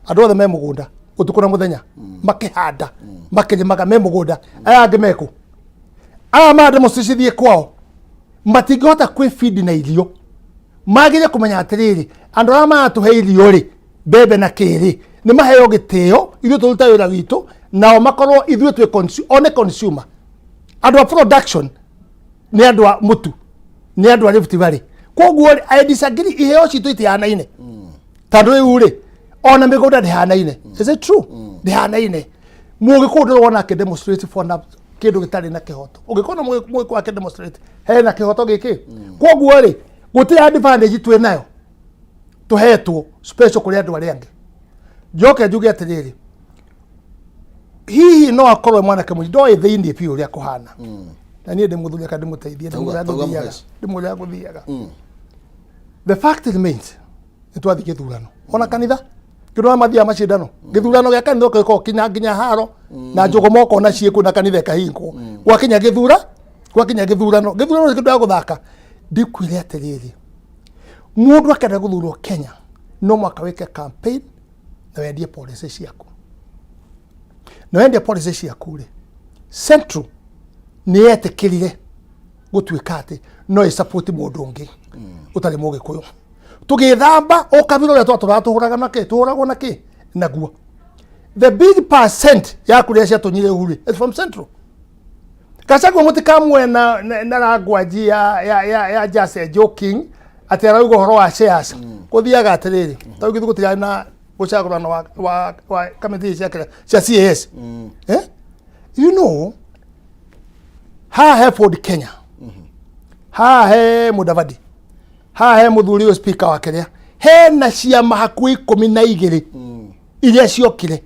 andũ othe me mũgũnda ũtukũ na mũthenya, makĩhanda, makĩrĩmaga, me mũgũnda. Aya angĩ mekũ? Aya ma demonstration thiĩ kwao matingĩhota kwĩbindi na irio. Magĩrĩire kũmenya atĩrĩrĩ, andũ arĩa maratũhe irio rĩ, mbembe na kĩrĩ, nĩ maheo gĩtĩo, ithuĩ tũrute wĩra witũ nao makorwo ithuĩ twĩ one consumer. Andũ a production nĩ andũ a mũtu, nĩ andũ a Rift Valley. Koguo rĩ, I disagree, iheo citũ itihanaine, tondũ rĩu rĩ, ona mĩgũnda ndĩhanaine. Is it true? Ndĩhanaine. Mũgĩkũyũ ndũrona akĩ demonstrate for na kĩndũ gĩtarĩ na kĩhoto. Ũngĩkona mũgĩkũyũ akĩ demonstrate, hena kĩhoto gĩkĩ. Koguo rĩ, gũtirĩ advantage twĩ nayo tũhetwo special kũrĩ andũ arĩa angĩ. Njoke njuge atĩrĩrĩ, hihi no akorwo mwanake mũnini ndoĩ thĩinĩ biũ ũrĩa kũhana, na niĩ ndĩ mũthuri, aka ndĩmũteithie, ndĩmũrĩa Tauga ngũthiaga mũheci. ndĩmũrĩa ngũthiaga. The fact remains, nĩ twathiĩ gĩthurano, ona kanitha kĩndũ arĩa mathiaga macindano, gĩthurano gĩa kanitha ũgĩkorwo kinya nginya haro na njũgũma ũkona ciĩkuo na kanitha ĩkahingwo. Gwakinya gĩthura, gwakinya gĩthurano, gĩthurano nĩ kĩndũ gĩa gũthaka. Ndikwĩre atĩrĩrĩ, mũndũ akenda gũthurwo Kenya no mwaka wĩke campaign na wendie policy ciaku, na wendie policy ciaku rĩ, central nĩ yetĩkĩrire gũtuĩka atĩ no ĩ support mũndũ ũngĩ ũtarĩ mũgĩkũyũ. Tũgĩthamba ũkabira ũrĩa twatũraga tũhũraga na kĩ, tũhũragwo na kĩ naguo. The big percent ya kũrĩa ciatũnyire ũru is from central. Gachagua mũtikamwe na language ya just a joking atĩ arauga ũhoro wa shares. Gũthiaga atĩrĩrĩ, ta rĩu githĩ gũtirarĩ na gũcagũrana wa kamĩtĩ cia kĩrĩa cia CAS, eh? You know, haha he Ford Kenya, haha he Mudavadi, haha he mũthuri ũyũ speaker wa kĩrĩa, hena ciama hakuhĩ 12 iria ciokire,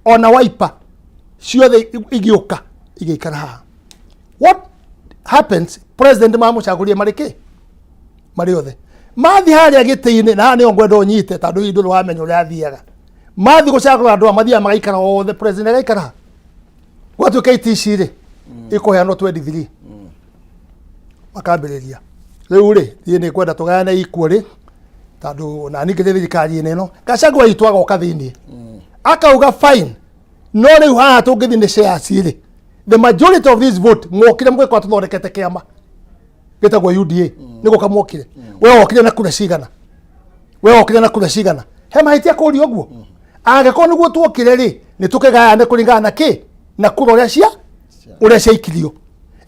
ona Wiper ciothe igĩũka igĩikara haha. What happens, president mamũcagũrie marĩ kĩ marĩ othe mathiĩ harĩa gĩtĩ-inĩ, na haha nĩho ngwenda ũnyite, tondũ hihi ndũrĩ wamenya ũrĩa athiaga. Mathiĩ gũcagũra andũ aya, mathiaga magaikara othe, president agaikara ha, gwatuĩka iti ici rĩ ikũheanwo 23, makambĩrĩria rĩu rĩ, niĩ nĩ ngwenda tũgayane ikuo rĩ, tondũ nani ngĩrĩ thirikari-inĩ ĩno. Gachagua itũ agoka thĩiniĩ. Akauga fine, no rĩu haha tũngĩthiĩ nĩ shares rĩ, the majority of this vote mwokire mũgĩkorwo tũthondekete kĩama gĩtagwo UDA, nĩ gũka mwokire. We wokire na kura cigana? We wokire na kura cigana? He mahĩtia kũria ũguo. Angĩkorwo nĩguo tuokire rĩ, nĩ tũkĩgayane kũringana na kĩ na kura ũrĩa cia ũrĩa ciaikirio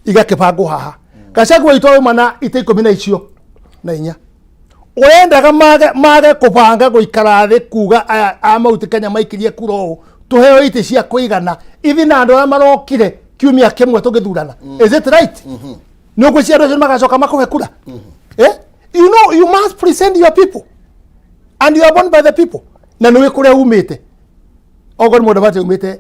igakĩbangwo haha. Gachagua witũ auma na itĩ 14 icio na inya. Ũrendaga mage kũbanga gũikara thĩ kuga aya a Mount Kenya maikirie kura ũũ, tũheo itĩ cia kũigana ithi na andũ arĩa marokire kiumia kĩmwe tũgĩthurana. Is it right? Nĩ ũgwĩciria andũ acio magacoka makũhe kura? Eh? You know you must present your people and you are born by the people, na nĩ kũrĩa umĩte. Okorwo nĩ Mudavadi umĩte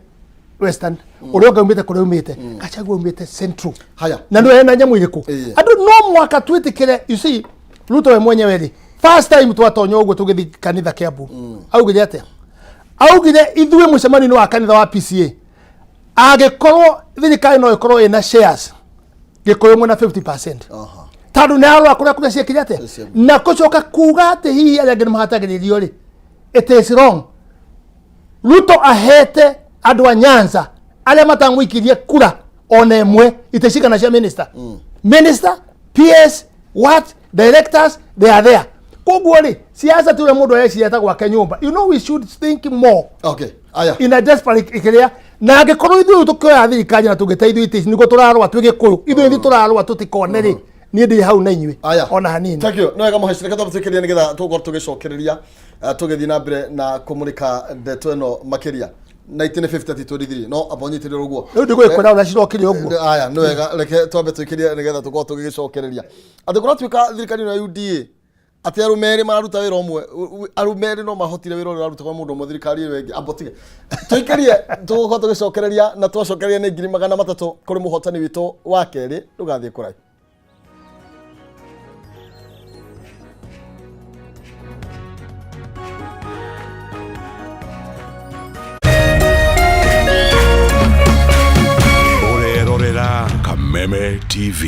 Western, ũrĩa ũngĩ umĩte kũrĩa umĩte, Gachagua umĩte Central. Haya. Na nĩ hena nyamũ irĩkũ? Ĩĩ. Andũ no mwaka twĩtĩkĩre. You see, Ruto we mwenyewe rĩ, first time twatonya ũguo tũgĩthiĩ kanitha Kiambu, augire atĩa? Augire ithuĩ mũcemanio-inĩ wa kanitha wa PCA, angĩkorwo thirikari no ĩkorwo ĩna shares, Gĩkũyũ mwena 50%, tondũ nĩ arora kũrĩa kũrĩa ciekire atĩa. Na kũcoka kuga atĩ hihi arĩa angĩ nĩ mahatagĩrĩrio rĩ, it is wrong. Ruto ahete andũ a Nyanza arĩa matamũikirie kura ona ĩmwe itĩ cigana cia minister, minister, PS, what, directors, they are there. Koguo rĩ, siasa ti ũrĩa mũndũ areciria ta gwake nyũmba. You know, we should think more Okay, aya. in a desperate ikiria. Na angĩkorwo ithuĩ tũkĩoya thirikari na tũngĩteithio itĩ ici nĩguo tũrarũa twĩ Gĩkũyũ, ithuĩ ithuĩ tũrarũa tũtikone rĩ, niĩ ndirĩ hau na inyuĩ Aya. ona hanini. Thank you. No wega mũhaici, reke twambe twĩkĩrie nĩgetha tũgũkorwo tũgĩcokereria, tũgĩthiĩ na mbere na kũmũrĩka ndeto ĩno makĩria. 1950 23, no amba ũnyitĩrĩre ũguo. Rĩu ndigũgĩkwĩra ũrĩa cirokire ũguo. Aya, nĩ wega, reke twambe twĩkĩrie nĩgetha tũkorwo tũgĩgĩcokereria atĩ kũratuĩka thirikari ĩno ya UDA atĩ arũme erĩ mararuta wĩra ũmwe, arũme erĩ no mahotire wĩra ũrĩa ũrarutwo kwa mũndũ ũmwe thirikari ĩyo ĩngĩ. Amba ũtige tũikĩrie, tũgũkorwo tũgĩcokereria na twacokereria nĩ 300,000 kũrĩ mũhotani witũ wa kerĩ. Ndũgathiĩ kũraihu. Ũrerorera Kameme TV.